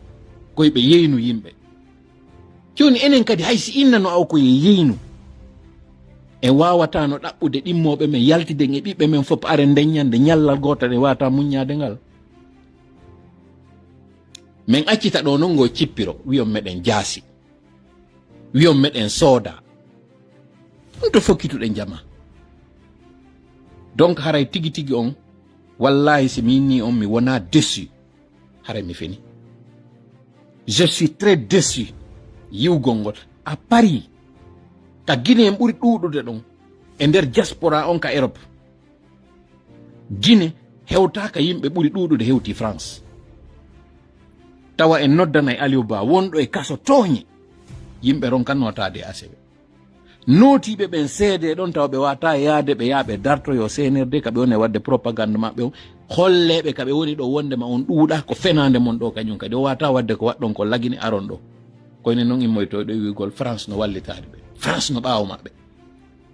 Koye ɓe yeynu yimɓe. Jooni enen kadi hay si innano aw ko ye yeynu. En waawataano ɗaɓɓude ɗimmooɓe men, yaltiden e ɓiɓɓe men fof, are ndeññande ñallal gootal en waawata muññaade ngal. Min accita ɗo noon ngo cippiro, wiyon meɗen jaasi. Wiyon meɗen sooda. Ɗum to fokkituɗen jama. Donc haray tigi tigi on, wallahi si mi inni on mi wona déçu. Haray mi fini. Je suis très déçu. Yiwgol ngol. À Paris. Ka Guinée en ɓuri ɗuuɗude ɗon. E nder diaspora on ka Europe. Guinée hewtaaka yimɓe ɓuri ɗuuɗude hewti France. Tawa en noddanay Aliou Ba wonɗo e kaso tooñi. Yimɓe ronkan nootaade e A C B. Nootiiɓe ɓen seedee ɗon tawa ɓe waata yaade ɓe yaa ɓe dartoyo C N R D ka ɓe woni e waɗde propagande maɓɓe on. Holleeɓe ka ɓe woni ɗo wonde ma on ɗuuɗa ko fenaande mon ɗo kañum kadi. O waata waɗde ko waɗɗon ko lagine aron ɗo. Koyne noon immoyto ɗo wi'ugol France no wallitaade ɓe. France no ɓaawo maɓɓe.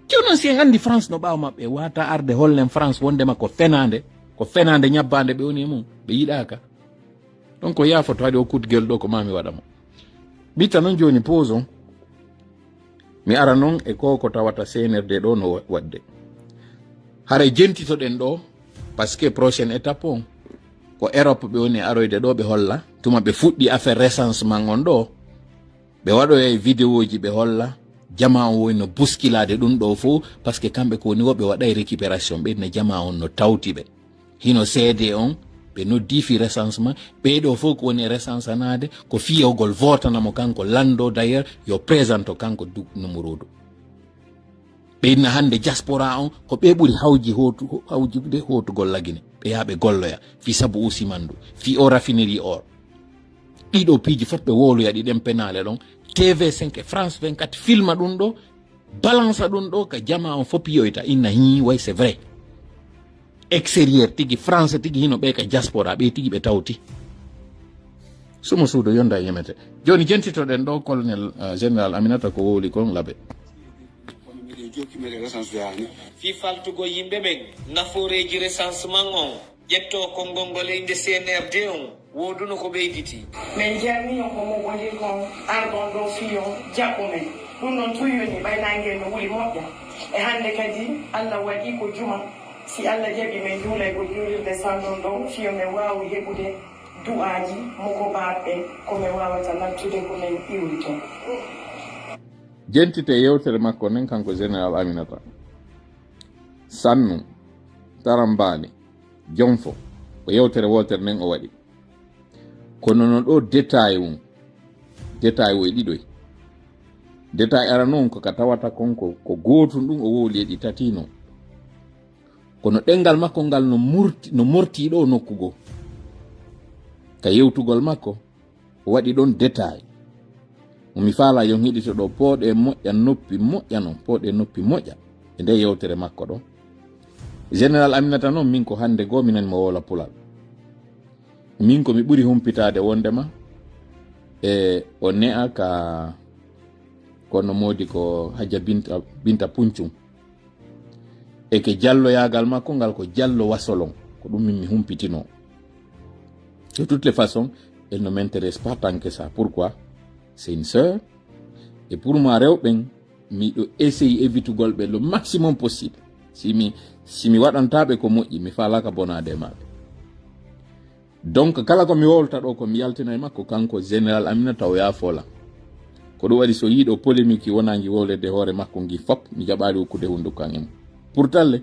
Jooni noon si en anndi France no ɓaawo maɓɓe, waata arde hollen France wondema ko fenaande, ko fenaande ñabbaande ɓe woni e mum, ɓe yiɗaaka. Donc ko yaafoto haɗi o coup de gueule ɗo ko maa mi waɗa mo. Ɓitta noon jooni pause on, mi ara noon e ko ko tawata C N R D ɗo no wa-, waɗde. Haray jentitoɗen ɗo, parce que prochaine étape on, ko Europe ɓe woni e aroyde ɗo ɓe holla, tuma ɓe fuɗɗi affaire recensement on ɗo, ɓe waɗoya e vidéoji ɓe holla, jama on woy no buskilaade ɗum ɗo fof, parce que kamɓe ko woni wo ɓe waɗay récupération, ɓe no jama on no tawti ɓe. Hino seede on, ɓe noddi fi recensement, ɓee ɗo fof ko woni e recensanaade, ko fiyogol votana mo kanko lanndo, d'ailleurs, yo présente kanko du-, numuruudu. Ɓe inna hannde diaspora on, ko ɓe ɓuri hawji hootu-, hawjude hootugol lagine. Ɓe yaha ɓe golloya, fi sabu Usimandu, fi o raffinerie or. Ɗiɗo piiji fof ɓe wowloya ɗi ɗen penaale ɗon. T V cinq e France vingt-quatre filma ɗum ɗo, balansa ɗum ɗo ka jama on fof piyoyta, inna hii, way c'est vrai. Extérieur tigi, France tigi, hino ɓe ka diaspora, ɓe tigi ɓe tawti. Sumo suudo yonda e yemete. Jooni jentitoɗen ɗo colonel, eh, général Aminata ko wowli kon labe. Kono miɗen jokki meɗen recensé haani. Fii faltugol yimɓe ɓen, nafooreeji recensement on, ƴettoo konngol ngol e innde C N R D on, wooduno ko ɓeyditi. Min jarni on ko moɓondirgol arɗon ɗoo fii on jaɓɓo men. Ɗum ɗon tun yoni ɓay naange no wuli moƴƴa. E hannde kadi, Alla waɗii ko juma. Si Alla jaɓii, min juulay ko juulirde sanndon ɗon fii yo min waawu heɓude du'aaji mokobaaɓe ɓen, ko min waawata nattude ko min iwri ton. Jentite e yewtere makko nden, kanko Général Aminata. Sannu, tarambaani, jonfo, ko yewtere wootere nden o waɗi. Kono no ɗo détail mum, détail o e ɗiɗoy. Détail arano on ko ka tawata kon ko, ko gootun ɗum o wowli e ɗi tati non. Kono ɗenngal makko ngal no murti, no morti ɗo nokku goo. Ka yewtugol makko, o waɗi ɗon détail. Mo mi faalaa yo on heɗito ɗo, pooɗe moƴƴa noppi moƴƴa non, pooɗe noppi moƴƴa e nde yewtere makko ɗo. Général Aminata non, min ko hannde goo mi nani mo wowla pular. Min ko mi ɓuri humpitaade wondema e o ne'a ka kono moodi ko Hajja Binta, Binta Puncum. E ke jalloyaagal makko ngal ko jallo wasolon, ko ɗum min mi humpitinoo. De toutes les façons, Elle ne m'intéresse pas tant que ça. Pourquoi? C'est une sœur. Et pour moi, rewɓen, miɗo essaye évitugol ɓe le maximum possible. Si mi, si mi waɗantaa ɓe ko moƴƴi, mi faalaaka bonaade e maɓɓe. Donc, kala ko mi wowlta ɗo, ko mi yaltina e makko, kanko Général Aminata, o yaafola. Ko ɗum waɗi so yiiɗo polémique wona ngi wowlede hoore makko ngi fop, mi jaɓaali hokkude hunnduko kan e mum. Pourtant, le,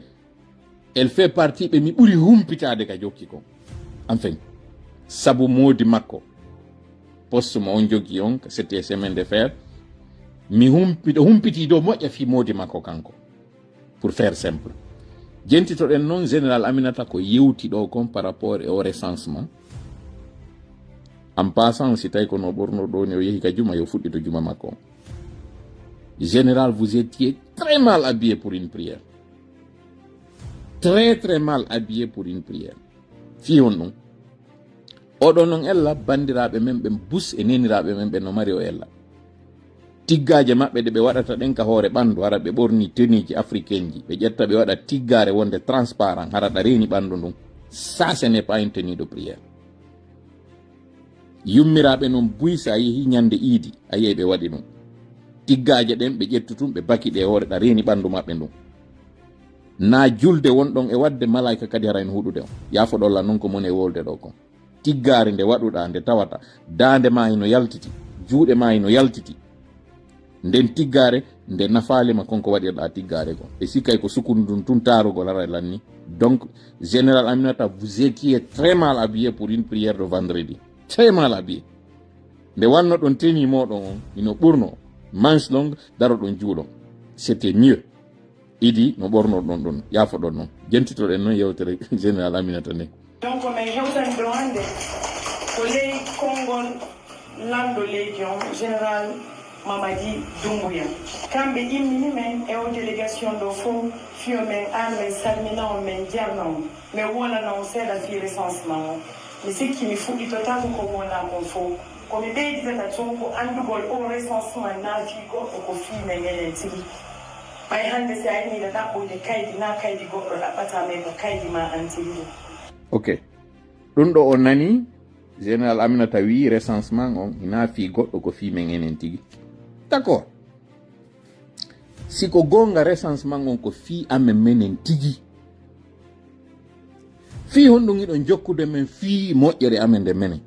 elle fait partie ɓe mi ɓuri humpitaade ka jokki kon. Enfin, sabu moodi makko. Poste mo on jogii on, ka C T S M N de fer. Mi humpi-, miɗo humpitii dow moƴƴa fii moodi makko kanko. Pour faire simple. Jentitoɗen noon Général Aminata ko yewti ɗo kon par rapport e o recensement. En passant, si tawi ko no ɓorno ɗo ni o yehi ka juma, yo fuɗɗito juma makko on. Général, vous étiez très mal habillé pour une prière. Très, très mal habillé pour une prière. Fii honɗum? Oɗo noon ella, banndiraaɓe men ɓen bus e neeniraaɓe men ɓen no mari o ella. Tiggaaje maɓɓe ɗe ɓe waɗata ɗen ka hoore ɓanndu, hara ɓe ɓorni tenue ji africaine ji, ɓe ƴetta ɓe waɗa tiggaare wonde transparent, hara ɗa reeni ɓanndu ndun. Ça, ce n'est pas une tenue de prière. Yummiraaɓe noon buy, so a yehi ñande iidi, a yiyay ɓe waɗi ɗum. Tiggaaje ɗen, ɓe ƴettu tun, ɓe baki ɗe e hoore ɗa reeni ɓanndu maɓɓe ndun. Naa julde wonɗon e waɗde, malaayka kadi hara ene huɗude on. Yaafoɗon lan noon ko moni e wowlde ɗo kon. Tiggaare nde waɗuɗaa, nde tawata daande maa hino yaltiti, juuɗe maa hino yaltiti. Nden tiggaare, nde nafaali ma kon ko waɗirɗaa tiggaare kon. E sikkay ko sukundu ndun tun taarugol hara e lanni. Donc, Général Aminata, vous étiez très mal habillé pour une prière de vendredi. Très mal habillé. Nde wanno ɗon tenue mooɗon on, hino ɓurno. Manche longue, daro ɗon juuɗo. C'était mieux. Idi no ɓornoɗon ɗon, yaafoɗon non. Jentitoɗen non yewtere Général Aminata nden. Donc, men hewtani ɗo hannde ko ley konngol lanɗo leydi on, Général Mamadi Doumbouya. Kamɓe immini men e o délégation ɗo fof, fiyo men ar men salmina on, men jarna on, men wolana on seeɗa fii recensement o. Mi sikki mi fuɗɗitotaako ko wolaa kon fof. Ko mi ɓeyditata tun ko anndugol o recensement naa fii goɗɗo, ko fii men enen tigi. Ɓay hannde si a yiɗi ɗaɓɓude kaydi, naa kaydi goɗɗo ɗaɓɓataa, mais ko kaydi maa an tigi ɗum. Ok. Ɗum ɗo o nani, Général Aminata wii recensement on hinaa fii goɗɗo, ko fii men enen tigi. D'accord. Si ko goonga, recensement on ko fii amen menen tigi. Fii honɗum hiɗon jokkude men fii moƴƴere amen nde menen?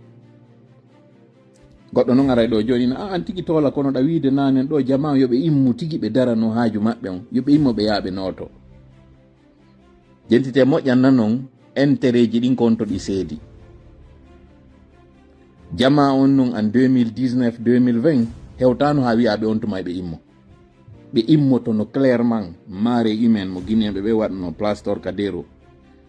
Goɗɗo non aray ɗo jooni na, "Ah, an tigi toola, kono ɗa wiide naanen ɗo jamaa yo ɓe immu tigi ɓe darano haaju maɓɓe on, yo ɓe immo ɓe yaa ɓe nooto." Jentite moƴƴan na non, intérêt ji ɗin ko on to ɗi seedi. Jamaa on nun an deux mille dix-neuf, deux mille vingt, hewtaano haa wi'aa ɓe on tuma eɓe immo. Ɓe immotono clairement, marée humaine mo Guinéen ɓe ɓe waɗno Place Trocadéro.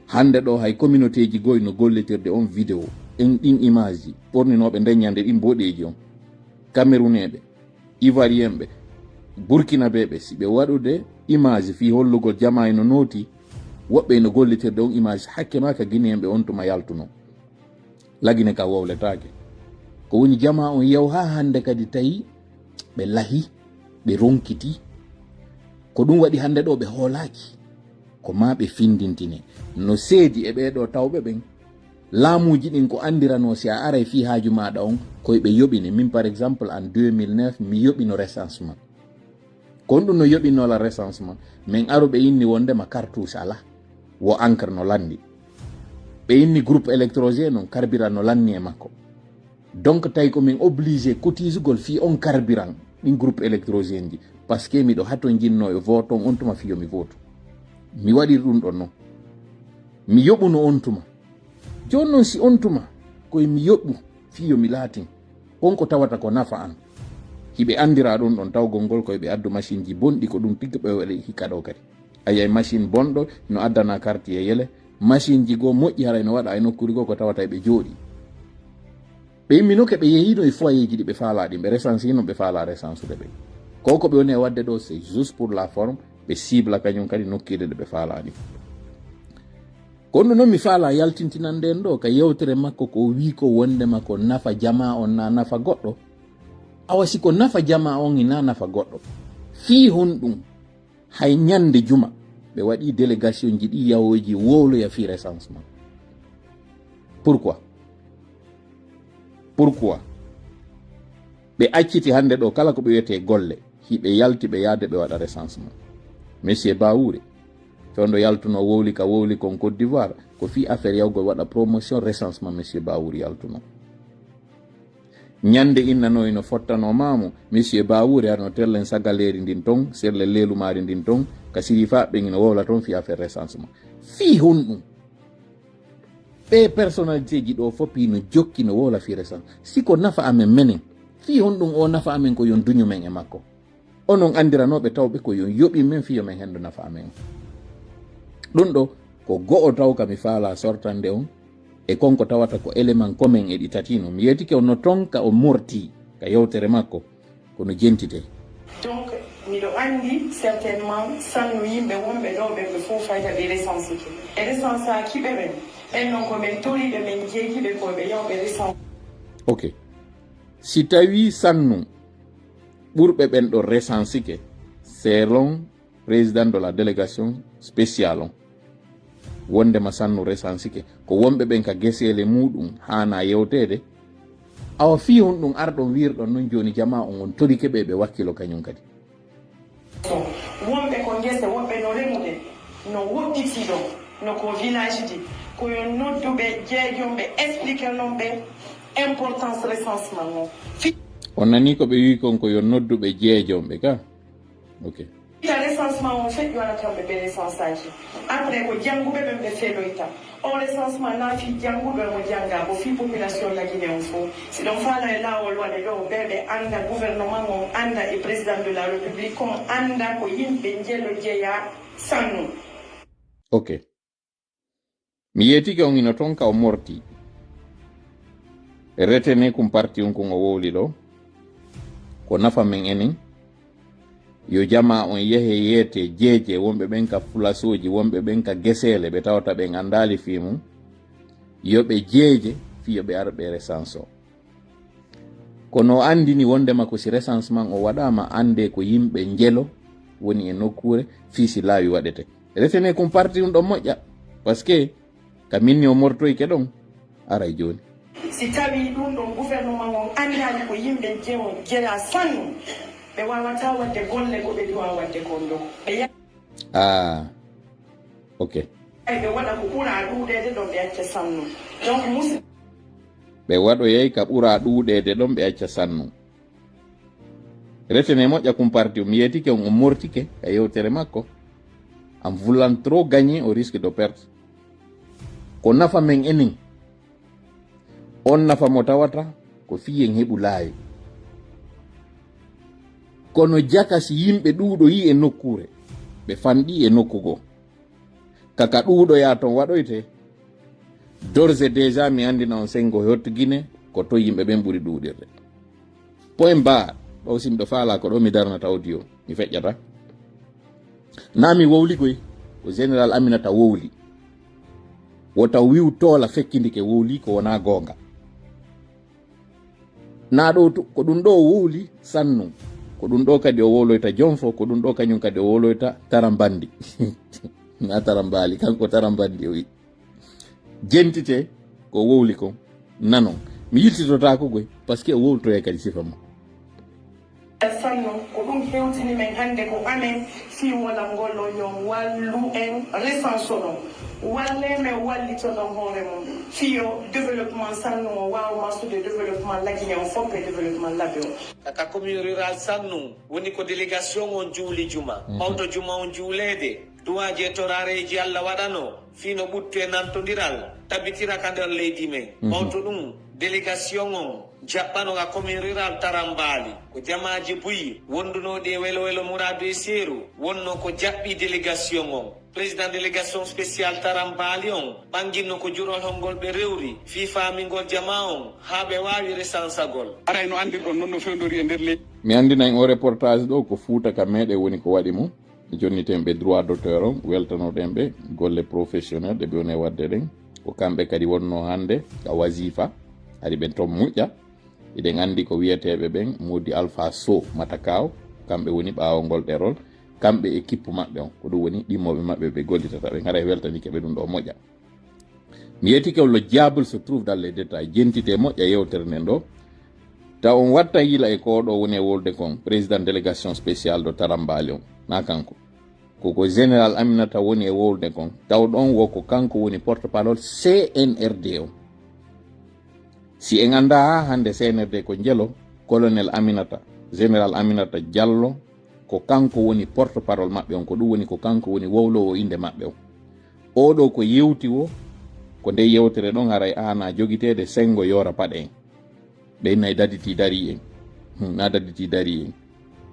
Hannde ɗo hay communauté ji goy no gollitirde on vidéo, en ɗin image ji, ɓorninooɓe nden ñande ɗin boɗeeji on. Camerounais ɓe, Ivoirien ɓe, Burkinabé ɓe, si ɓe waɗude image fii hollugol jamaa no nooti, woɓɓe no gollitirde on image hakke maa ka Guinéen ɓe on tuma yaltuno. Lagine ka wowletaake. Ko woni jamaa on yew haa hannde kadi tawi ɓe lahi, ɓe ronkiti. Ko ɗum waɗi hannde ɗo ɓe hoolaaki. Ko maa ɓe findintine. No seedi e ɓee ɗo tawɓe ɓen. Laamuuji ɗin ko anndiranoo si a aray fii haaju maaɗa on, koy ɓe yoɓine. Min, par exemple, en deux mille neuf, mi yoɓino recensement. Kon ɗum no yoɓinoo la recensement. Min aru ɓe inni wonde ma cartouche alaa. Wo encre no lanndi. Ɓe inni groupe électrogène on, carburant no lanni e makko. Donc, tawi ko min obligé cotisugol fii on carburant, ɗin groupe électrogène ji. Parce que miɗo hatonjinno e vote on, on tuma fii yo mi vote. Mi waɗiri ɗum ɗon non. Mi yoɓuno on tuma. Jooni non si on tuma, koye mi yoɓu fii yo mi laatin. Kon ko tawata ko nafa an. Hiɓe anndira ɗum ɗon tawgol ngol koye ɓe addu machine ji bonɗi, ko ɗum tigi ɓe waɗi hikka ɗo kadi. A yiyay machine bonɗo no addana quartier yele, machine ji goo moƴƴi haray no waɗa e nokkuure goo ko tawata eɓe jooɗi. Ɓe imminoke ɓe yehino e foyer ji ɗi ɓe faalaa ɗin, ɓe recensino ɓe faalaa recensude ɓe. Ko ko ɓe woni e waɗde ɗo, c'est juste pour la forme, ɓe cible kañum kadi nokkiire ɗe ɓe faalaa ɗin. Kono non mi faalaa yaltintinande en ɗo ka yewtere makko ko wii ko wondema ko nafa jamaa on naa nafa goɗɗo. Awa si ko nafa jamaa on hinaa nafa goɗɗo. Fii honɗum? Hay ñande juma, ɓe waɗi délégation ji ɗi yahoyji wowloya fii recensement. Pourquoi? Pourquoi? Ɓe acciti hannde ɗo kala ko ɓe wiyetee golle, hiɓe yalti ɓe yahde ɓe waɗa recensement. Monsieur Bawuri, fewndo yaltuno wowli ka wowli kon Côte d'Ivoire, ko fii affaire yawgol waɗa promotion recensement Monsieur Bawuri yaltuno. Ñande innanoyi no fottano maamu, Monsieur Bawuri arno tellen sagaleeri ndin ton, serle leelumaari ndin ton, ka sirifa ɓen ino wowla ton fii affaire recensement. Fii honɗum? Ɓee personnalité ji ɗo fof hino jokki no wowla fii recensement. Si ko nafa amen menen, fii honɗum o nafa amen ko yon duñu men e makko? Onon anndiranooɓe tawɓe ko yon yoɓi men fii yo men hendo nafa amen. Ɗum ɗo ko go'o taw ka mi faala sortande on, e kon ko tawata ko élément commun e ɗi tati no. Mi yeetike on no ton ka o morti ka yewtere makko, kono jentite. Donc, miɗo anndi certainement Sannu yimɓe wonɓe ɗo ɓen ɓe fof fayda ɓe recensike. Ɓe recensaaki ɓe ɓen. Ɓen non ko men toriɓe men jeekiɓe ko ɓe yaw ɓe recense. Ok. Si tawi Sannu ɓurɓe ɓen ɗo recensike, selon président de la délégation spéciale on, wondema Sannu recensike, ko wonɓe ɓen ka geseele muɗum haana yewteede. Awa fii honɗum arɗon wiirɗon non jooni jamaa on on torike ɓe ɓe wakkilo kañum kadi? Wonɓe ko ngese, woɓɓe no remude, no woɗɗiti ɗon, no ko village ji, ko yo nodduɓe jeejomɓe explique non ɓe importance recensement on. Fi- On nanii ko ɓe wi'i kon ko yo nodduɓe jeejomɓe ka? Ok. Ita recensement on feƴƴu ana kamɓe ɓe recensaji. Après ko jannguɓe ɓen ɓe feloyta. O recensement na fii jannguɗo e mo jannga ko fii population lagine on fof. Si ɗon faala e laawol waɗe ɗo ɓe ɓe annda gouvernement on annda e président de la république on annda ko yimɓe njelo jeya Sannu. Ok. Mi yeetike on hino ton ka o morti. Retenez kum parti on kon o wowli ɗo. Ko nafa men enen. Yo jamaa on yehe yeete jeeje wonɓe ɓen ka fulasooji, wonɓe ɓen ka geseele, ɓe tawata ɓen anndaali fii mum. Yo ɓe jeeje fii yo ɓe ar ɓe recense o. Kono o anndini wonndema ko si recensement o waɗaama, anndee ko yimɓe njelo woni e nokkuure fii si laawi waɗete. Retenez kum parti ɗum ɗon moƴƴa, parce que ka minni o mortoyke ɗon, aray jooni. Si tawii ɗum ɗon gouvernement on anndaali ko yimɓe jewo jeyaa Sannu, ɓe waawataa waɗde golle ko ɓe duwaa waɗde kon ɗoo. Ɓe ya- Ah, ok. Ay, ɓe waɗa ko ɓura ɗuuɗeede ɗon ɓe acca Sannu. Donc, musi- Ɓe waɗoyay ka ɓura ɗuuɗeede ɗon ɓe acca Sannu. Retenez moƴƴa kum parti, mi yeetike on, o mortike ka yewtere makko. En voulant trop gagner au risque de perdre. Ko nafa men enen. On nafa mo tawata ko fii en heɓu laawi. Kono jaka si yimɓe ɗuuɗoyii e nokkuure, ɓe fanɗii e nokku goo. Kaka ɗuuɗoyaa ton waɗoytee. D'ores et déjà mi anndina on senngo Hotgine ko to yimɓe ɓen ɓuri ɗuuɗirde. Point barre. Ɗo si miɗo faalaa ko ɗo mi darnata audio, mi feƴƴata. Na mi wowli koy, ko général Aminata wowli. Wota wi'u Toola fekkindike wowli ko wonaa goonga. Na ɗo tu-, ko ɗum ɗo o wowli Sannu. Ko ɗum ɗo kadi o wowloyta Jonfo, ko ɗum ɗo kañum kadi o wowloyta Tarambandi. Na Tarambaali, kanko Tarambandi o wi. Jentite ko wowli kon, nanon. Mi yiltitotaako goy, parce que o wowltoyay kadi sifa mum. Sannu, ko ɗum hewtini men hannde ko amen fii wolal ngol ɗo, yo on wallu en recense ɗon. Wallee men wallitoɗon hoore mum fii yo développement Sannu o waawa marsude développement Lagine on fof e développement Labe on. Kaka commune rurale Sannu woni ko délégation on juuli juma. Ɓawto juma on juuleede, duwaaji e toraareeji Alla waɗanoo fii no ɓuttu e nantondiral tabitira ka nder leydi men. Ɓawto ɗum, délégation on jaɓɓano ka commune rurale Tarambaali. Ko jamaaji buy wondunooɗi e welo welo muraadu e seeru wonnoo ko jaɓɓi délégation on. Président délégation spéciale Tarambaali on ɓanginno ko jurol hongol ɓe rewri fii faamingol jamaa on haa ɓe waawi resansagol. Aray no anndirɗon non no fewndori e nder leydi. Mi anndinay on reportage ɗo ko Fuuta ka meɗen woni ko waɗi mo. Jonniten ɓe droit d'auteur on, weltanoɗen ɓe golle professionnel ɗe ɓe woni e waɗde ɗen. Ko kamɓe kadi wonnoo hannde ka wasifa, hari ɓe ton muƴƴa. Hiɗen anndi ko wiyeteeɓe ɓen, Modi Alpha Sow Matakaw, kamɓe woni ɓaawo ngol ɗerol, kamɓe e kippu maɓɓe on. Ko ɗum woni ɗimmooɓe maɓɓe ɓe gollitata ɓen. Haray weltanike ɓe ɗum ɗo moƴƴa. Mi yetike on, le diable se trouve dans les détails. Jentite moƴƴa yewtere nden ɗo. Taw on watta yila e ko ɗo woni e wolde kon, président délégation spéciale ɗo Tarambali on. Na kanko. Ko ko général Aminata woni e wolde kon. Taw ɗon wo ko kanko woni porte-parole C N R D on. Si en anndaa haa hannde C N R D ko njelo, colonel Aminata, général Aminata Diallo, ko kanko woni porte-parole maɓɓe on, ko ɗum woni ko kanko woni wowloowo innde maɓɓe on. Oo ɗoo ko yewti wo, ko nde yewtere ɗon haray aana jogiteede senngo yoora paɗe en. Ɓe nay daditi darii en. Hmm, na daditi darii en.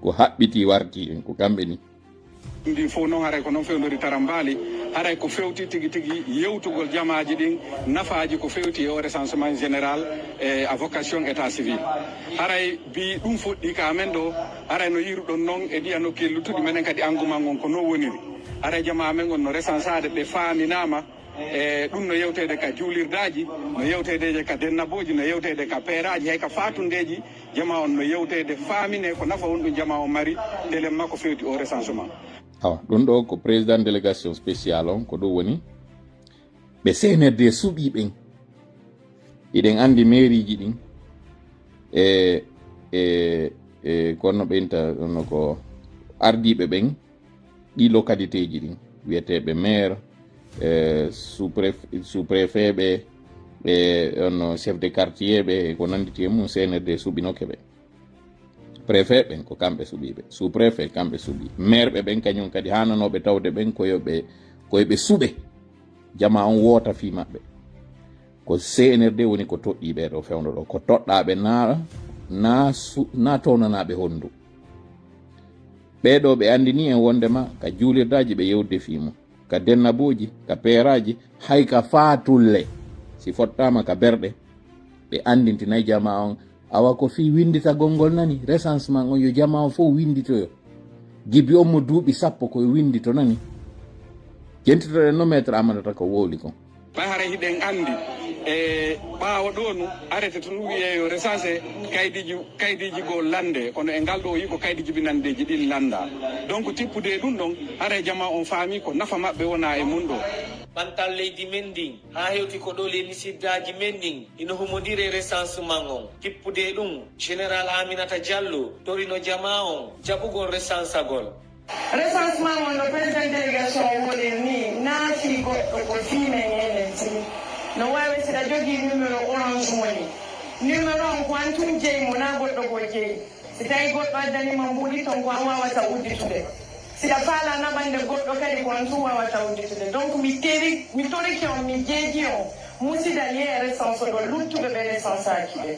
Ko haɓɓiti warti en, ko kamɓe ni. Ɗum ɗin fof noon haray ko noon fewndori Tarambali, haray ko fewti tigi tigi yewtugol jamaaji ɗin, nafaaji ko fewti e o recensement général e à vocation état civil. Haray bi ɗum fuɗɗi ka amen ɗo, haray no yiruɗon noon e ɗiya nokkeeli luttuɗi, menen kadi engouement on ko noon woniri. Haray jamaa amen on no recensaade, ɓe faaminaama. E ɗum no yewteede ka juulirdaaji, no yewteede ka dennabooji, no yewteede ka peeraaji, hay ka faatundeeji jamaa on no yewteede, faamine ko nafa honɗum jamaa on mari, telen makko fewti o recensement. Awa, ɗum ɗo ko président délégation spéciale on, ko ɗum woni ɓe C N R D suɓii ɓen. Hiɗen anndi mairie ji ɗin e, e, e kono ɓen ta, no ko ardiiɓe ɓen, ɗi localité ji ɗin, wiyeteeɓe maire, e, sous-préf-, sous-préfet ɓe, e, on chef de quartier ɓe, e ko nannditi e mum, C N R D suɓinoke ɓe. Préfet ɓen ko kamɓe suɓiiɓe, sous-préfet kamɓe suɓi, maire ɓe ɓen kañum kadi haananooɓe tawde ɓen ko yo ɓe, ko yo ɓe suɓe, jamaa on woota fii maɓɓe. Ko C N R D woni ko toɗɗii ɓee ɗoo fewndo ɗoo, ko toɗɗaaɓe na, na su-, na townanaaɓe honndu. Ɓee ɗoo ɓe anndinii en wonndema ka juulirdaaji ɓe yewtde fii mum, ka dennabooji, ka peeraaji, hay ka faatulle, si fottaama ka berɗe, ɓe anndintinay jamaa on, awa ko fii winnditagol ngol nani, recensement on yo jamaa on fof winnditoyo. Gibi on mo duuɓi sappo ko yo winndito nani. Jentitoɗen no maître Amadata ko wowli kon. Ɓay hara hiɗen anndi e ɓaawo ɗoo nu arrêté tun wiyee yo recensé kaydiiji, kaydiiji goo lannde, kono e ngal ɗoo o yii ko kaydi jibinanndeeji ɗin lanndaa. Donc tippude e ɗum ɗon, haray jamaa on faamii ko nafa maɓɓe wonaa e mum ɗoo. Ɓantal leydi men ndin haa hewti ko ɗoo les misiddaaji men ɗin hino humondiri e recensement on. Tippude e ɗum, Général Aminata Diallo torino jamaa on jaɓugol resansagol. Recensement on no président délégation o woliri nii, na fii goɗɗo, ko fii men enen tigi. No waawi si ɗa jogii numéro Orange Money. Numéro on ko an tun jeyi mo, na goɗɗo goo jeyi. Si tawii goɗɗo addanii ma mbuuɗi ton, ko an waawata udditude. Si ɗa faalaa naɓande goɗɗo kadi, ko an tun waawata udditude. Donc mi tori, mi torike on, mi jeejii on, musidal yee recensé ɗo luttuɓe ɓe recensaaki ɓe.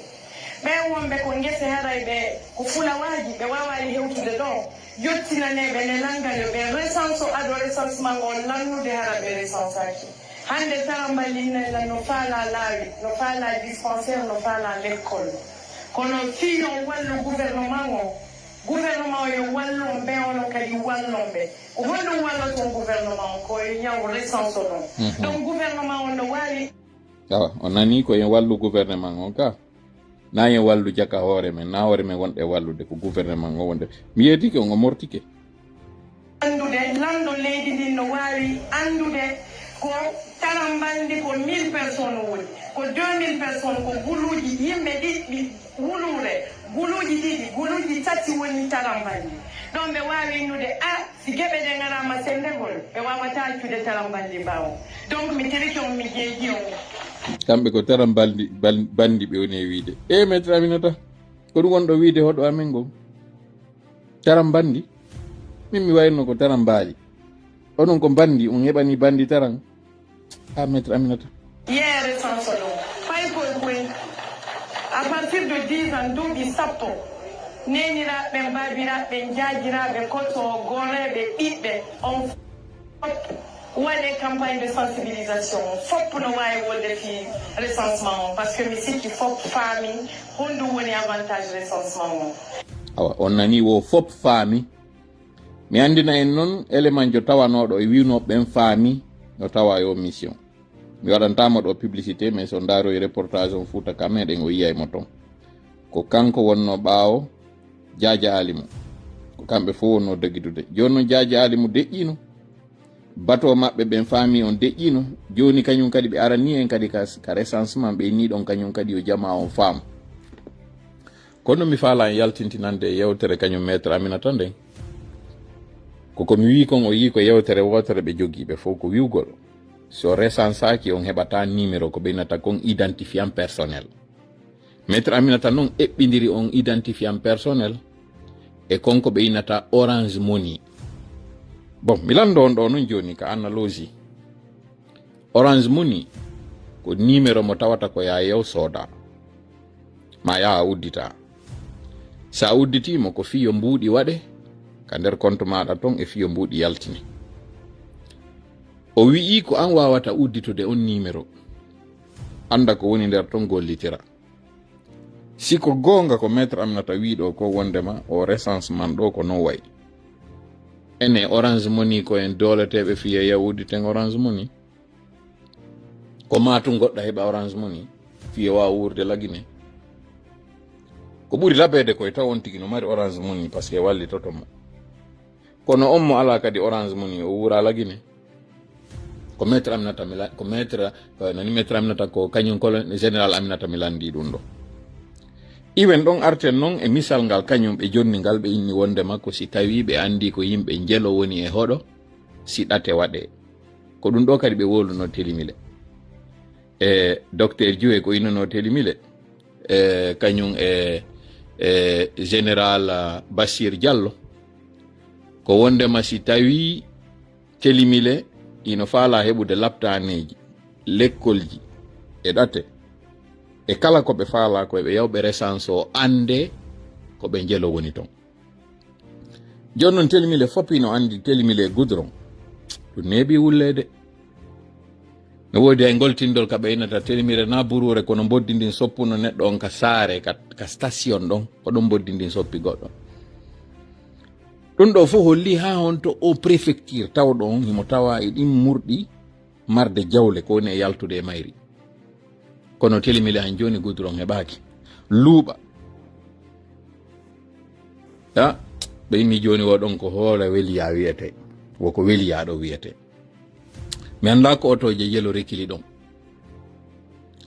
Ɓen wonɓe ko ngese haray ɓe ko fulawaaji, ɓe waawaali hewtude ɗoo, yottinanee ɓe nelal ngal yo ɓe recenso ado recensement ngol lannude hara ɓe recensaaki. Hannde Taramballi ina no faalaa laawi, no faalaa dispensaire, no faalaa lekkol. Kono fii yo wallu gouvernement o, gouvernement o yo wallu on, ɓen onon kadi wallon ɓe. Ko honɗum walloton gouvernement on? Ko yo ñaw recenso ɗon. Donc gouvernement on no waawi. Awa, o nanii ko en wallu gouvernement on ka. Na en wallu jaka hoore men, na hoore men wonɗe wallude, ko gouvernement on wonde. Mi yeetike on, o mortike. Anndude, lanɗo leydi ndin no waawi anndude ko Taramballi ko mille personnes woni, ko deux mille personnes, ko guluuji yimɓe ɗiɗɗi, wuluure, guluuji ɗiɗi, guluuji tati woni Taramballi. Ɗon ɓe waawi innude, a, si geɓe ɗe ngaraama senndegol, ɓe waawataa accude Taramballi ɓaawo. Donc mi torike on, mi jeejii on. Kamɓe ko Taramballi, bal-, bandi ɓe woni e wiide. E maître Aminata, ko ɗum wonɗo wiide hoɗo amen ngon? Taramballi? Min mi wayno ko Tarambaali. Onon ko bandi, on heɓani bandi Taran? Ah, maître Aminata. Yeere sansoɗo, pay koy koy. À partir de dix ans, duuɓi sappo, neeniraaɓe ɓen, baabiraaɓe ɓen, jaajiraaɓe, koto, goreeɓe, ɓiɓɓe, on fof waɗe campagne de sensibilisation. Fof no waawi wolde fii recensement on, parce que mi sikki fof faami honɗum woni avantage recensement on. Awa, on nani wo fof faami. Mi anndina en noon, elemanjo tawanooɗo e wiynooɓe ɓen faami no tawa e o mission. Mi waɗantaama ɗo publicité, mais so ndaaroyi reportage on Fuuta ka meɗen, o yiyay mo toon. Ko kanko wonnoo ɓaawo Jaaja Aali mo. Ko kamɓe fof wonnoo dogitude. Jooni noon Jaaja Aali mo deƴƴiino. Bato maɓɓe ɓen faami on deƴƴino. Jooni kañum kadi ɓe arani en kadi ka, ka recensement ɓe ni ɗon kañum kadi yo jama on faam. Kono mi faala en yaltintinande yewtere kañum maître Aminata nden. Ko ko mi wii kon o yii ko yewtere wootere ɓe jogii ɓe fof ko wiwgol. So recensaaki on heɓata numéro ko ɓe innata kon identifiant personnel. Maître Aminata noon eɓɓindiri on identifiant personnel e kon ko ɓe innata Orange Money. Bon, mi lanndo on ɗo noon jooni ka analogie. Orange Money ko numéro mo tawata ko yaa yew sooda. Ma yaa a uddita. So a udditiimo ko fiyo mbuuɗi waɗe ka nder compte maaɗa ton e fiyo mbuuɗi yaltine. O wi'i ko an waawata udditude on numéro. Annda ko woni nder ton gollitira. Si ko goonga ko maître Aminata wii ɗo ko wondema o recensement ɗo ko non wayi. Ene Orange Money ko en dooleteeɓe fiye yawudditen Orange Money. Ko maa tun goɗɗo heɓa Orange Money fiye waawa wuurde Lagine. Ko ɓuri labeede koye taw on tigi no mari Orange Money parce que wallitoto mo. Kono on mo alaa kadi Orange Money o wuura Lagine. Ko maître Aminata mi la-, ko maître, eh, nani maître Aminata ko kañum colonel général Aminata mi lanndi ɗum ɗo. Iwen ɗon arten noon e misal ngal kañum ɓe jonni ngal ɓe inni wondema ko si tawi ɓe anndi ko yimɓe njelo woni e hoɗo, si ɗate waɗe. Ko ɗum ɗo kadi ɓe woluno Telimile. E docteur Dioue ko innuno Telimile. E kañum e, e général, ah, Bassir Diallo. Ko wondema si tawi Telimile ino faala heɓude laptaneeji, lekkolji e ɗate, e kala ko ɓe faala ko ɓe yawɓe recensé o annde ko ɓe njelo woni ton. Jooni noon Telimile fof ino anndi Telimile e goudron. Ɗum neeɓi wulleede. No woodi hay ngoltindol ka ɓe innata Telimile na buruure kono mboddi ndin soppuno neɗɗo on ka saare, ka, ka station ɗon, ko ɗon mboddi ndin soppi goɗɗo. Ɗum ɗo fof holli haa honto o préfecture tawɗo on himo tawa e ɗin murɗi marde jawle ko woni e yaltude e mayri. Kono Telimile han jooni goudron heɓaaki. Luuɓa. Ya, ɓe inni jooni wo ɗon ko hoore weliya wiyete. Wo ko weliya ɗo wiyete. Mi annda ko otooje yelo rekili ɗon.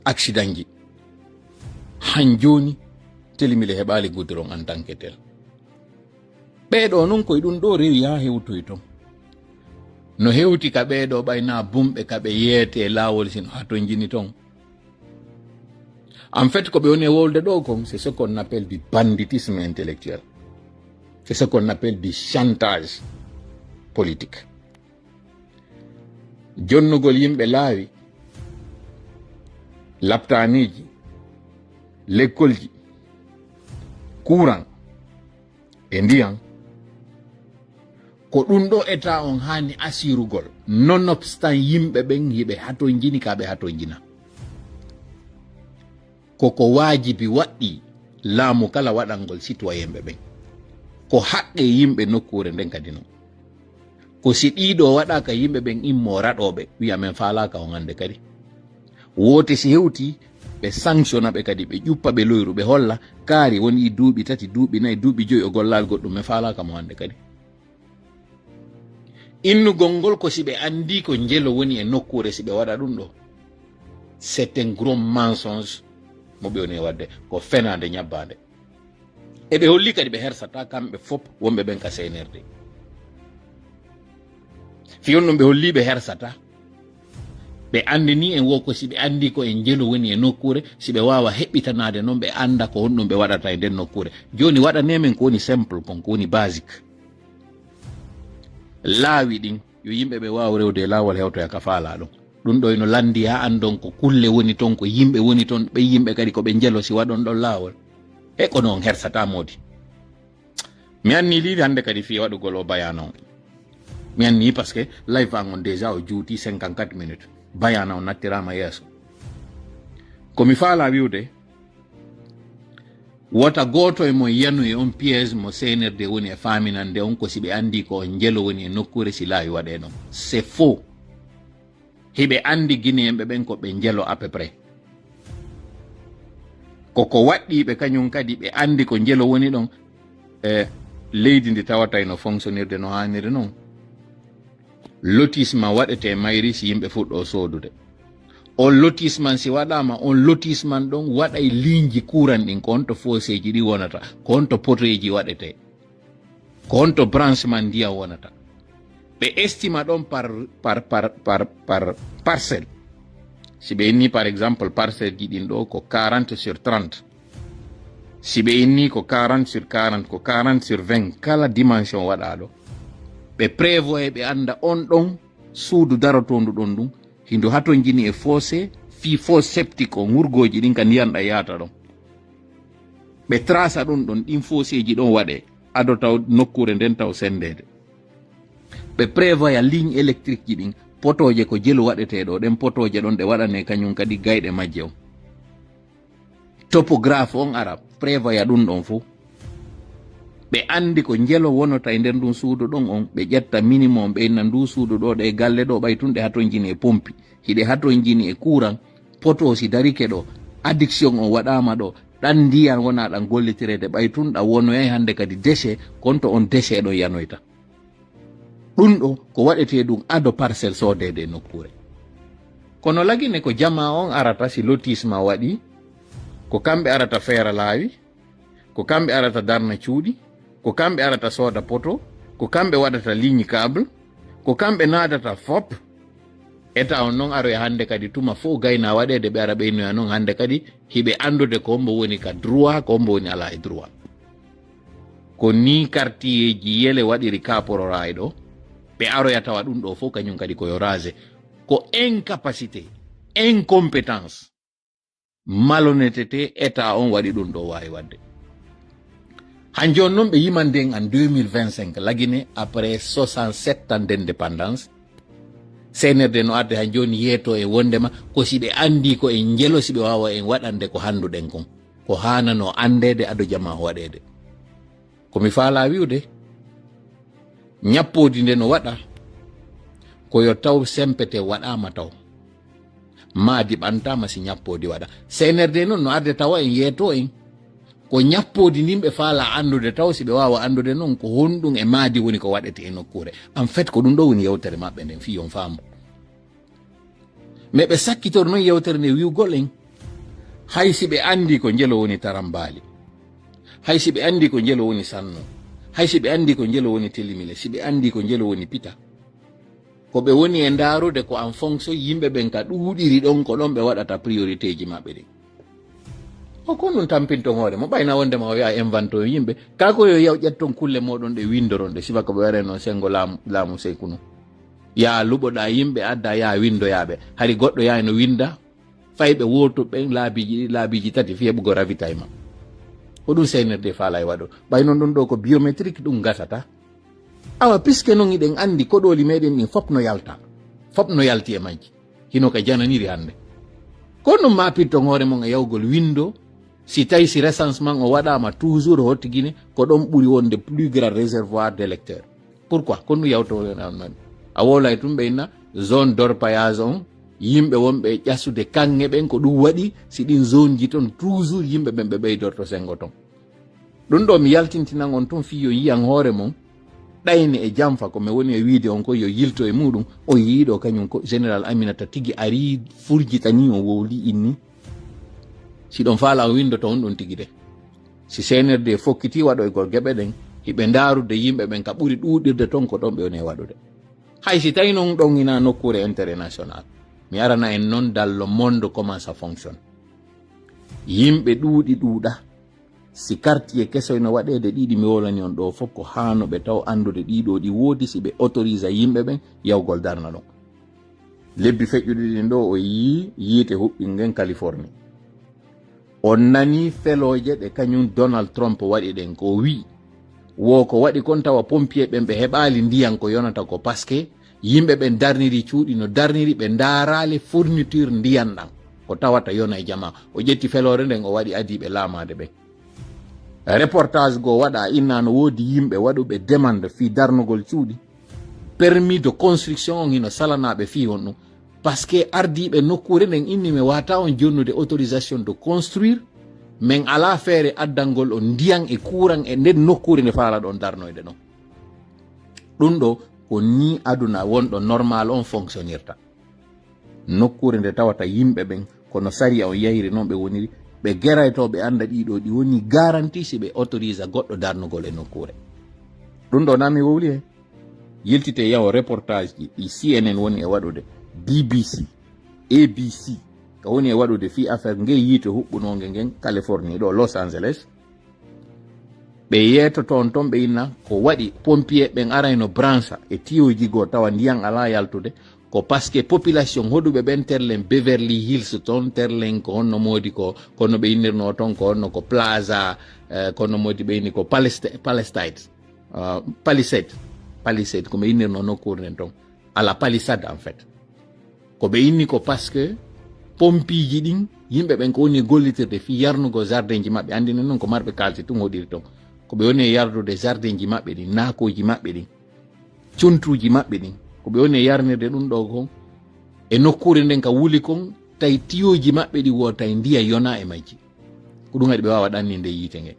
Accident ji. Han jooni Telimile heɓaali goudron en tant que tel. Ɓeeɗo noon koye ɗum ɗo rewi haa hewtoy toon. No hewti ka ɓeeɗo ɓay na bumɓe ka ɓe yeete e laawol sino haa toon jini toon. En fait, ko ɓe woni e wolde ɗo kon, c'est ce qu'on appelle du banditisme intellectuel. C'est ce qu'on appelle du chantage politique. Jonnugol yimɓe laawi, laptaaniiji, lekkolji, courant e ndiyan, ko ɗum ɗo état on haani asirugol, nonobstant yimɓe ɓen hiɓe hatonjini ka ɓe hatonjina. Ko ko waajibi waɗɗi laamu kala waɗangol citoyenɓe ɓen. Ko haqqe yimɓe nokkuure nden kadi non. Ko si ɗiɗo waɗaaka yimɓe ɓen immo raɗooɓe, wi'a men faalaaka on hannde kadi. Woote si hewti, ɓe sanctiona ɓe kadi, ɓe ƴuppa ɓe loyru, ɓe holla kaari woni duuɓi tati, duuɓi nayi, duuɓi joyi o gollaali goɗɗum, men faalaaka mo hannde kadi. Innugol ngol ko si ɓe anndi ko njelo woni e nokkuure si ɓe waɗa ɗum ɗo. C'est un gros mensonge mo ɓe woni e waɗde, ko fenaande ñabbaande. E ɓe holli kadi ɓe hersata kamɓe fop wonɓe ɓen ka C N R D. Fii on ɗum ɓe holli ɓe hersata. Ɓe anndini en wo ko si ɓe anndi ko en njelo woni e nokkuure, si ɓe waawa heɓɓitanaade noon ɓe annda ko honɗum ɓe waɗata e nden nokkuure. Jooni waɗanee men ko woni simple kon, ko woni basique. Laawi ɗin, yo yimɓe ɓe waaw rewde e laawol hewtoya ka faalaa ɗon. Ɗum ɗo ino lanndi haa anndon ko kulle woni ton, ko yimɓe woni ton, ɓe yimɓe kadi ko ɓe njelo si waɗon ɗon laawol. E kono on hersataa moodi. Mi anni lii hannde kadi fii waɗugol o bayano on. Mi anni parce que live an on déjà o juuti cinquante-quatre minutes. Bayano on nattiraama yeeso. Ko mi faalaa wi'ude, wota gooto e mon yanu e on piège mo C N R D woni e faaminande on ko si ɓe anndi ko on njelo woni e nokkuure si laawi waɗee ɗon. C'est faux. Hiɓe anndi Guinéenɓe ɓen ko ɓe njelo à peu près. Ko ko waɗɗii ɓe kañum kadi ɓe anndi ko njelo woni ɗon e leydi ndi tawata ino fonctionnirde no haaniri non. Lotissement waɗete mairie si yimɓe fuɗɗo soodude. On lotissement si waɗaama, on lotissement ɗon waɗay ligne ji courant ɗin, ko on to foseeji ɗi wonata, ko on to poteeji waɗete, ko on to branchement ndiyam wonata. Ɓe estima ɗon par, par, par, par, par parcelle. Si ɓe inni, par exemple, parcelle ji ɗin ɗo ko quarante sur trente, si ɓe inni ko quarante sur quarante, ko quarante sur vingt, kala dimension waɗaaɗo, ɓe prévoye, ɓe annda on ɗon suudu darotoondu ɗon ɗum, hindu hatonjini e fossé, fii fosse septique on, wurgooji ɗin ka ndiyan ɗan yaata ɗon. Ɓe trasa ɗum ɗon, ɗin fosseeji ɗon waɗe, ado taw nokkuure nden taw senndeede. Ɓe prévoya ligne électrique ji ɗin, potooje ko jelu waɗetee ɗo, ɗen potooje ɗon ɗe waɗanee kañum kadi gayɗe majje on. Topographe on ara prévoya ɗum ɗon fof. Ɓe anndi ko njelo wonota e nder ndun suudu ɗon on, ɓe ƴetta minimum, ɓe inna ndu suudu ɗo, ɗe galle ɗo, ɓay tun ɗe hatonjini e pompi, hiɗe hatonjini e courant, poto si darike ɗo, adduction on waɗaama ɗo, ɗan ndiyan wona ɗan gollitireede, ɓay tun ɗan wonoyay hannde kadi déchet, kon to on déchet ɗon yanoyta. Ɗum ɗo ko waɗetee ɗum ado parcelle soodeede e nokkuure. Kono Lagine ko jamaa on arata si lotissement waɗi, ko kamɓe arata feera laawi, ko kamɓe arata darna cuuɗi, ko kamɓe arata sooda poto, ko kamɓe waɗata ligne câble, ko kamɓe naadata fop. État on non aroya hannde kadi tuma fof gayna waɗeede, ɓe ara ɓeynoya non hannde kadi hiɓe anndude ko hombo woni ka droit, ko hombo woni alaa e droit. Ko ni quartier ji yele waɗiri kaporora e ɗo, ɓe aroya tawa ɗum ɗo fof kañum kadi ko yo rase. Ko incapacité, incompétence, malhonnêteté état on waɗi ɗum ɗo waawi waɗde. Han jooni non ɓe yimande en en deux mille vingt-cinq, Lagine après soixante-sept ans d'indépendance, C N R D no arde han jooni yeeto e wondema ko si ɓe anndi ko en njelo si ɓe waawa en waɗande ko hannduɗen kon. Ko haanano anndeede ado jamaa waɗeede. Ko mi faalaa wi'ude, ñappoodi nde no waɗa, ko yo taw sempete waɗaama taw. Maadi ɓantaama si ñappoodi waɗa. C N R D non no arde tawa en yeeto en. Ko ñappoodi ndin ɓe faalaa anndude taw si ɓe waawa anndude non ko honɗum e maadi woni ko waɗete e nokkuure. En fait, ko ɗum ɗo woni yewtere maɓɓe nden, fii on faamu. Mais ɓe sakkitor non yewtere nde wi'ugol en, hay si ɓe anndi ko njelo woni Tarambaali, hay si ɓe anndi ko njelo woni Sanno, hay si ɓe anndi ko njelo woni Telimile, si ɓe anndi ko njelo woni Pita, ko ɓe woni e ndaarude ko en fonction yimɓe ɓen ka ɗuuɗiri ɗon, ko ɗon ɓe waɗata priorité ji maɓɓe ɗin. O ko ɗum tampinton hoore mo, ɓayna wondema o yaha invente o yimɓe. Kaa ko yo yaw ƴetton kulle mooɗon ɗe windoron ɗe, sifa ko ɓe waɗay noon senngo laamu, laamu Seyku non. Yaa luɓoɗaa yimɓe, addaa yaa winndoyaaɓe. Hari goɗɗo yahay no winnda, fayɓe wooto ɓen laabiiji ɗiɗi, laabiiji tati, fii heɓugol ravitaillement. Ko ɗum C N R D faalaa e waɗo. Ɓay noon ɗum ɗo ko biométrique ɗum gasata. Awa, puisque noon hiɗen anndi koɗooli meɗen ɗin fop no yalta, fop no yalti e majji, hino ka jananiri hannde. Ko ɗum ma pitton hoore mon e yawgol winndo, si tawi si recensement o waɗaama toujours Hotti Gine, ko ɗon ɓuri wonde plus grand réservoir d'électeurs. Pourquoi? Ko ɗum yawto on mami. A wowlay tun ɓe inna zone d'orpaillage on, yimɓe wonɓe e ƴasude kaŋŋe ɓen, ko ɗum waɗi si ɗin zone ji ton toujours yimɓe ɓen ɓe ɓeydorto senngo ton. Ɗum ɗo mi yaltintinan on tun fii yo yiyan hoore mon, ɗayne e janfa ko mi woni e wiide on ko yo yilto e muɗum, o yiiɗo kañum ko Général Aminata tigi ari furjitani o wowli inni. Si ɗon faala on winndoto on ɗum tigi de. Si C N R D fokkiti waɗoygol geɓe ɗen, hiɓe ndaarude yimɓe ɓen ka ɓuri ɗuuɗirde ton ko ɗon ɓe woni e waɗude. Hay si tawi non ɗon ina nokkuure intérêt national, mi arana en non dans le monde comment ça fonctionne. Yimɓe ɗuuɗi ɗuuɗa. Si quartier kesoy no waɗeede ɗiɗi mi wolani on ɗo fof, ko haano ɓe taw anndude ɗiɗo ɗi woodi si ɓe autorise yimɓe ɓen yawgol darna ɗon. Lebbi feƴƴuɗi ɗin ɗo o yii yiite huɓɓi ngen Californie. On nani felooje ɗe kañum Donald Trump waɗi ɗen ko o wi'i. Wo ko waɗi kon tawa pompier ɓen ɓe heɓaali ndiyan ko yonata ko parce que yimɓe ɓen darniri cuuɗi no darniri ɓe ndaaraali fourniture ndiyan ɗan. Ko tawata yona e jamaa. O ƴetti feloore nden o waɗi adiiɓe laamaade ɓen. Reportage goo waɗa inna no woodi yimɓe waɗuɓe demande fii darnugol cuuɗi. Permis de construction on hino salanaaɓe fii honɗum. Parce que ardiiɓe nokkuure nden inni mi wata on jonnude autorisation de construire. Min alaa feere addangol on ndiyan e kuuran e nden nokkuure nde faalaɗon darnoyde ɗon. Ɗum ɗo Ko nii aduna wonɗo normal on fonctionnirta. Nokkuure nde tawata yimɓe ɓen, kono sariya on yahiri non ɓe woniri, ɓe gerayto ɓe annda ɗiɗo ɗi woni garanti si ɓe autorise goɗɗo darnugol e nokkuure. Ɗum ɗo na mi wowli he. Yiltite yaho reportage ji ɗi C N N woni e waɗude, B B C, A B C, ka woni e waɗude fii affaire ngey yiite huɓɓunonge ngen Californie ɗo Los Angeles. Ɓe yeeto toon, toon ɓe inna ko waɗi pompier ɓen arayno brancha e tiyoji goo tawa ndiyan alaa yaltude, ko parce que population hoɗuɓe ɓen terlen Beverly Hills toon, terlen ko honno moodi ko, ko honno ɓe innirno toon, ko honno ko Plaza, eh, ko honno moodi ɓe inni ko Palest-, Palestine, ah, Palisade, Palisade, ko ɓe innirno nokkuure nden toon, ala Palisade en fait. Ko ɓe inni ko parce que pompiiji ɗin, yimɓe ɓen ko woni e gollitirde fii yarnugol jardinji maɓɓe, anndinen non ko marɓe kaalisi tun hoɗiri ton. Ko ɓe woni e yardude jardinji maɓɓe ɗin, naakooji maɓɓe ɗin, cuntuuji maɓɓe ɗin. Ko ɓe woni e yarnirde ɗum ɗo kon e nokkuure nden ka wuli kon, tawi tiyooji maɓɓe ɗin woo tawi ndiya yona e majji. Ko ɗum waɗi ɓe waawa ɗanninde yiite nge.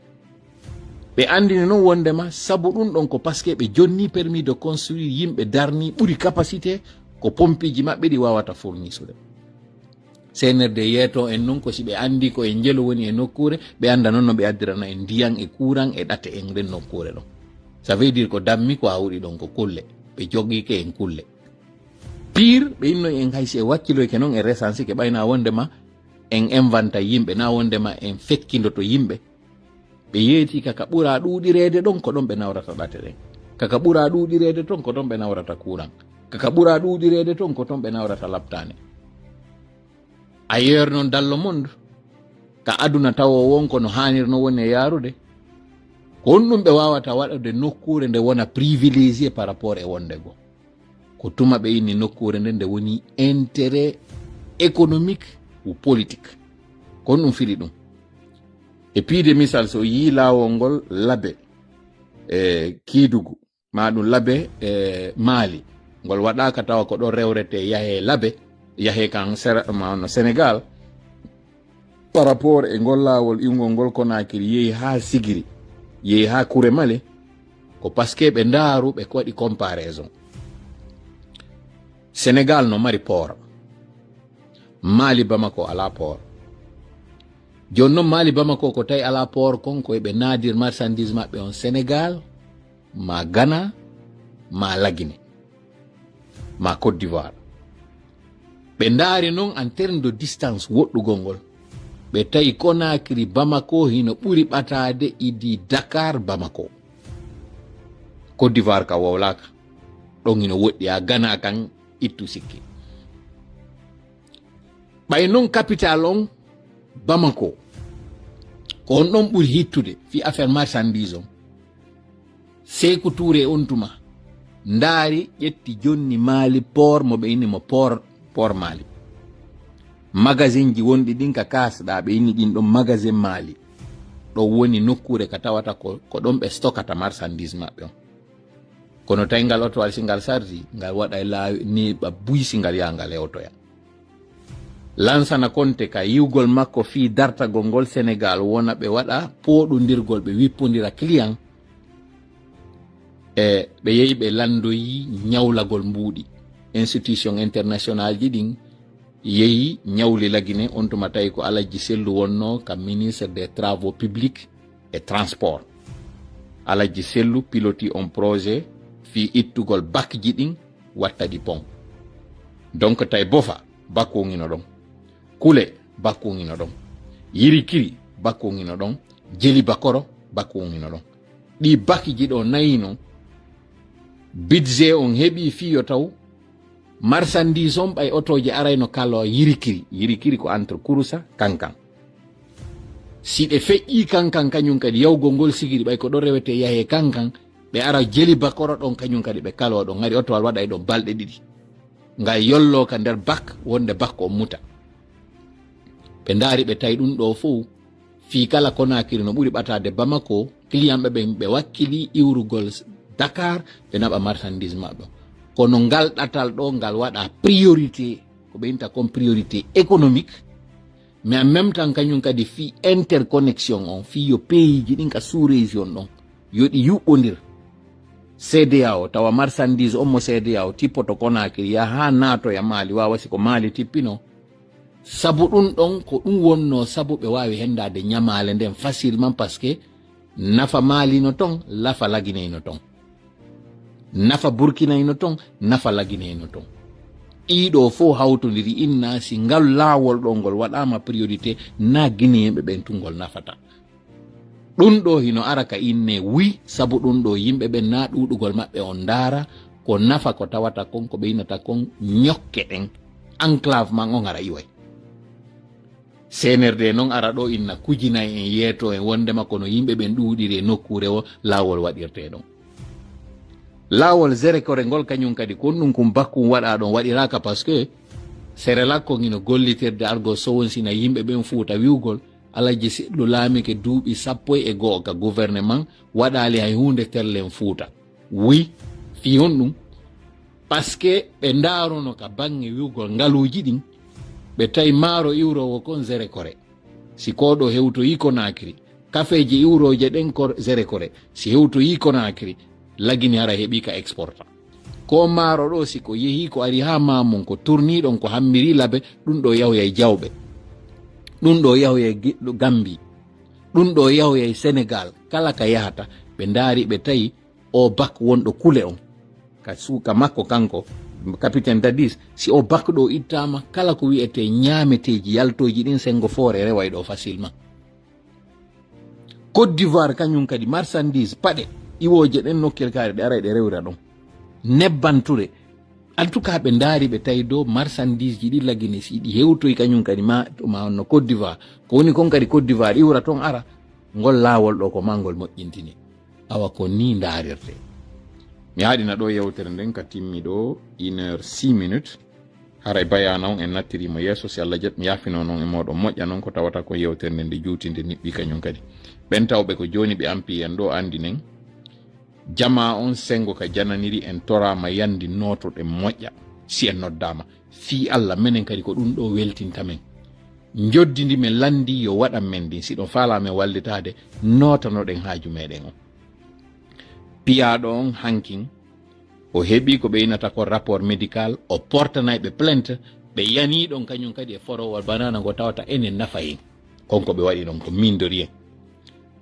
Ɓe anndini non wondema sabu ɗum ɗon ko parce que ɓe jonni permis de construire, yimɓe darni ɓuri capacité ko pompiiji maɓɓe ɗi waawata fournisude. C N R D yeeto en non ko si ɓe anndi ko e njelo woni e nokkuure, ɓe annda non no ɓe addirana en ndiyan e kuuran e ɗate en nden nokkuure ɗon. Ça veut dire ko dammi ko hawri ɗon ko kulle, ɓe jogike en kulle. Pire, ɓe innoy en hay si e wakkiloyke non e recensé ke ɓayna wondema en inventa yimɓe, na wondema en fekkindoto yimɓe. Ɓe yeeti ka ka ɓura ɗuuɗireede ɗon ko ɗon ɓe nawrata ɗate ɗen. Ka ka ɓura ɗuuɗireede ton ko ɗon ɓe nawrata kuuran. Ka ka ɓura ɗuuɗireede ton ko ɗon ɓe nawrata laptaane. Ailleurs non dans le monde, ka aduna tawo won ko no haanirno woni e yaarude. Ko honɗum ɓe waawata waɗude nokkuure nde wona privilégié par rapport e wonde goo? Ko tuma ɓe inni nokkuure nden nde woni intérêt économique ou politique. Ko honɗum firi ɗum? E piide misal, so yii laawol ngol Labe e Kiidugu, ma ɗum Labe e Maali, ngol waɗaaka tawa ko ɗo rewrete yahe Labe, yahe kan Sera-, ma no Sénégal, par rapport e ngol laawol iwngol ngol Conakry yehi haa Sigiri, yehi haa Kure Male, ko parce que ɓe ndaaru ɓe ko waɗi comparaison. Sénégal no mari port. Mali Bamako alaa port. Jooni non Mali Bamako ko tawi alaa port kon ko eɓe naadir marchandise maɓɓe on Sénégal, ma Ghana, ma Lagine, ma Côte d'Ivoire. Ɓe ndaari non en terme de distance woɗɗugol ngol. Ɓe tawi Conakry Bamako hino ɓuri ɓataade idi Dakar Bamako. Côte d'Ivoire ka wowlaaka. Ɗon hino woɗɗi, a Ghana kan ittu sikki. Ɓay non capital on Bamako, ko on ɗon ɓuri hittude fii affaire marchandise on. Seeku Tuure on tuma ndaari, ƴetti jonni Maali port mo ɓe inni mo port, port Maali. Magasin ji wonɗi ɗin ka kaasɗaa ɓe inni ɗin ɗon magasin Maali. Ɗon woni nokkuure ka tawata ko, ko ɗon ɓe stokata marchandise maɓɓe on. Kono tawi ngal otowal si ngal sardi, ngal waɗa e laawi ni ɓa buy si ngal yaha ngal hewtoya. Lansana Konte ka yiwgol makko fii dartagol ngol Senegal wona ɓe waɗa pooɗondirgol, ɓe wippondira client. E ɓe yehi ɓe landoyi ñawlagol mbuuɗi. Institution international ji ɗin yehi ñawli Lagine, on tuma tawi ko Alajji Sellu wonno ka ministre des travaux publics e transport. Alajji Sellu piloti on projet fii ittugol bakji ɗin watta ɗi pont. Donc tawi Bofa, bakku on hino ɗon. Kule, bakku on hino ɗon. Yirikiri, bakku on hino ɗon. Jeli Bakoro, bakku on hino ɗon. Ɗi bakji ɗo nayi non, budget on heɓi fii yo taw marchandise on ɓay otooje arayno kalo Yirikiri. Yirikiri ko entre Kurusa, Kankan. Si ɗe feƴƴi Kankan kañum kadi yawgol ngol Sigiri ɓay ko ɗo rewete yahe Kankan, ɓe ara Jeli Bakoro ɗon kañum kadi ɓe kalo ɗon. Hari otowal waɗay ɗon balɗe ɗiɗi. Ngal yollo ka nder bak, wonde bak on muta. Ɓe ndaari ɓe tawi ɗum ɗo fow. Fii kala Conakry no ɓuri ɓataade Bamako, client ɓe ɓen ɓe wakkili iwrugol s-, Dakar, ɓe naɓa marchandise maɓɓe. Kono ngal ɗatal ɗo, ngal waɗa priorité, ko ɓe inta kon priorité économique, mais en même temps kañum kadi fii interconnexion on, fii yo pays ji ɗin ka sous-région ɗon, yo ɗi yuɓɓondir. C D A O, tawa marchandise on mo C D A O tippoto Conakry, yaha haa naatoya Mali, waawa si ko Mali tippino. Sabu ɗum ɗon, ko ɗum wonnoo sabu ɓe waawi henndaade ñamaale nden facilement, parce que nafa Mali no ton, nafa Laginey no ton. Nafa Burkinay no ton, nafa Laginey no ton. Ɗiɗo fof hawtondiri inna si ngal laawol ɗo ngol waɗaama priorité, na Guinéen ɓe ɓen tun ngol nafata. Ɗum ɗo hino ara ka inne wi, sabu ɗum ɗo yimɓe ɓen na ɗuuɗugol maɓɓe on ndaara, ko nafa ko tawata kon, ko ɓe innata kon ñokke ɗen, enclavement on ara iway. C N R D non ara ɗo inna kujinay en, yeeto en, wondema kono yimɓe ɓen ɗuuɗiri e nokkuure o, laawol waɗirte ɗon. Laawol Zerekore ngol kañum kadi, kon ɗum kun bakkum waɗa ɗon, waɗiraka parce que Serelak kon ino gollitirde argol sowonsina yimɓe ɓen Fuuta wi'ugol, Alhaji Seɗɗo laamike duuɓi sappo e go'o ka gouvernement, waɗaali hay huunde terlen Fuuta. Wi, fii honɗum? Parce que ɓe ndaarono ka baŋŋe wi'ugol ngaluuji ɗin, ɓe tawi maaro iwroowo kon Zerekore. Si ko ɗo hewtoyi Conakry, kafeeje iwrooje ɗen ko Zerekore, si hewtoyi Conakry, Lagine hara heɓi ka exporta. Ko maaro ɗo, si ko yehi ko ari haa Mamon, ko tourniɗon ko hammiri Labe, ɗum ɗo yahoyay Jawɓe. Ɗum ɗo yahoyay Gi-, Gambi. Ɗum ɗo yahoyay Senegal. Kala ka yahata, ɓe ndaari ɓe tawi o bak wonɗo Kule on. Ka suuka makko kanko, Capitaine Dadis, si o bak ɗo ittaama, kala ko wi'etee ñaameteeji yaltooji ɗin, Sengo Foore reway ɗo facilement. Côte d'Ivoire kañum kadi, marchandise, paɗe, iwooje ɗen nokkel kaari ɗe aray ɗe rewira ɗon. Nebbanture. En tout cas, ɓe ndaari ɓe tawi dow marchandise ji ɗi Lagine si ɗi hewtoyi kañum kadi ma, ma on no Côte d'Ivoire. Ko woni kon kadi Côte d'Ivoire iwra ton ara, ngol laawol ɗo ko ma ngol moƴƴintini. Awa ko ni ndaarirte. Mi haɗina ɗo yewtere nden ka timmi ɗo une heure six minutes. Haray bayaana on en nattirimo yeeso, si Allah jaɓi, mi yaafino non e mooɗon moƴƴa non, ko tawata ko yewtere nden nde juuti, nde niɓɓi kañum kadi. Ɓen tawɓe ko jooni ɓe ampi en ɗo andinen, jamaa on Sengo ka jananiri en toraama yandi nootoɗen moƴƴa. Si en noddaama, fii Allah, menen kadi ko ɗum ɗo weltinta men. Njoddi ndi men landi yo waɗan men ndin, si ɗon faalaa men wallitaade, nootanoɗen haaju meɗen on. Piyaaɗo on hankin, o heɓi ko ɓe innata ko rapport médical, o portanay ɓe plainte, ɓe yanii ɗon kañum kadi e forowol banana ngo tawata enen nafa en. Kon ko ɓe waɗi ɗon ko mindori en.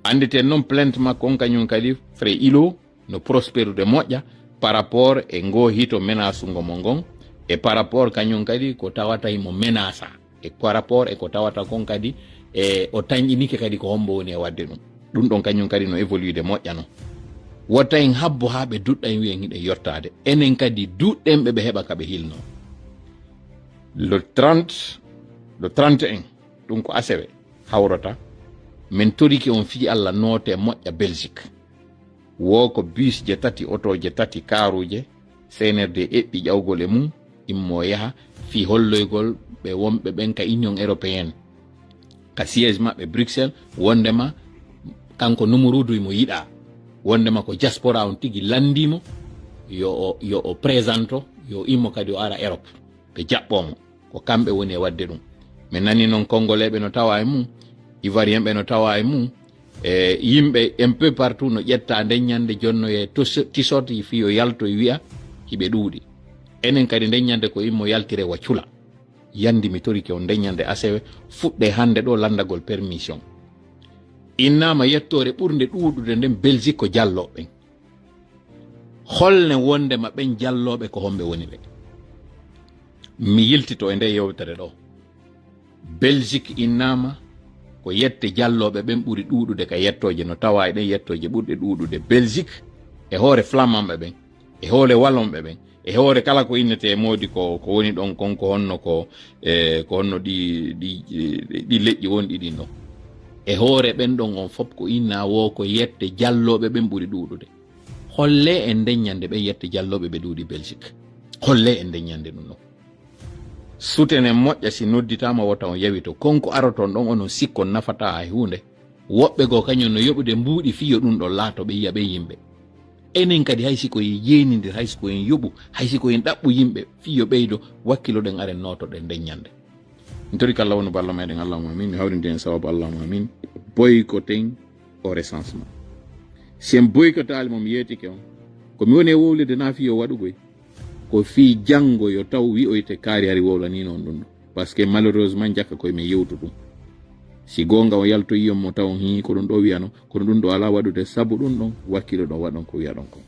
Anditen non plainte makko on kañum kadi frais ilo no prosperude moƴƴa par rapport e ngo hito menace ngo mo ngon, e par rapport kañum kadi ko tawata himo menace. E par rapport e ko tawata kon kadi, e o tanƴinike kadi ko hombo woni e wadde ɗum. Ɗum ɗon kañum kadi no évolude moƴƴa non. Wota en habbo haa ɓe duɗɗa en wi'en hiɗen yottaade. Enen kadi duɗɗen ɓe ɓe heɓa ka ɓe hilno. Le trente, le trente et un, ɗum ko asewe hawrata. Min torike on fii Allah noote moƴƴa Belgique. Wo ko bus je tati, oto je tati, kaaruje, C N R D eɓɓi ƴawgol e mum, immo yaha, fii holloygol ɓe wonɓe ɓen ka Union Européenne, ka siège maɓɓe Bruxelles, wondema kanko Numurudu imo yiɗa, wondema ko diaspora on tigi landimo, yo o, yo o présente, yo immo kadi o ara Europe, ɓe jaɓɓo mo. Ko kamɓe woni e waɗde ɗum. Min nani noon Congolais ɓe no tawa e mum, Ivoirien ɓe no tawa e mum, e yimɓe un peu partout no ƴetta nden ñande jonnoye tos-, t-shirt yi fii yo yalto e wi'a hiɓe ɗuuɗi. Enen kadi nden ñande ko immo yaltire wa cula. Yandi mi torike on nden ñande asewe, fuɗɗe hande ɗo landagol permission. Innama yettoore ɓurnde ɗuuɗude nden Belgique ko jallooɓe ɓen. Holne wondema ɓen jallooɓe ko homɓe woni ɓe? Mi yiltito e nde yewtere ɗo. Belgique innama ko yette jallooɓe ɓen ɓuri ɗuuɗude ka yettooje, no tawa e ɗen yettooje ɓurɗe ɗuuɗude Belgique, e hoore flamandɓe ɓen, e hoore wallonɓe ɓen, e hoore kala ko innete e moodi ko, ko woni ɗon kon, ko honno ko, e, ko honno ɗi, ɗi, ɗi leƴƴi wonɗi ɗin ɗon. E hoore ɓen ɗon on fop ko inna wo ko yette jallooɓe ɓen ɓuri ɗuuɗude. Holle en nden ñande ɓen yette jallooɓe ɓe ɗuuɗi Belgique. Holle en nden ñande ɗum ɗon. Sutenen moƴƴa si nodditaama wota on yawito. Kon ko aroton ɗon onon sikkon nafataa hay huunde. Woɓɓe goo kañum no yoɓude mbuuɗi fii yo ɗum ɗon laato ɓe yi'a ɓen yimɓe. Enen kadi hay si ko en yeenindir, hay si ko en yoɓu, hay si ko en ɗaɓɓu yimɓe fii yo ɓeydo, wakkiloɗen aren nootoɗen nden ñande. Mi tori ka Allah wonu ballo meɗen, Allahumma amin. Mi hawrindi en sababu, Allahumma amin. Boykoten o recensement. Si en boykotaali mo mi yeetike on, Ko mi woni e wowlide na fii yo waɗugoy. Ko fii janngo yo taw wi'oyte kaari hari wowlanii noon ɗum ɗum. Parce que malheureusement jakka koye men yewtu ɗum. Si goonga o yaltoyi on mo taw hii ko ɗum ɗo wiyano, kono ɗum ɗo alaa waɗude sabu ɗum ɗon wakkilo ɗon waɗon ko wiyaɗon kon.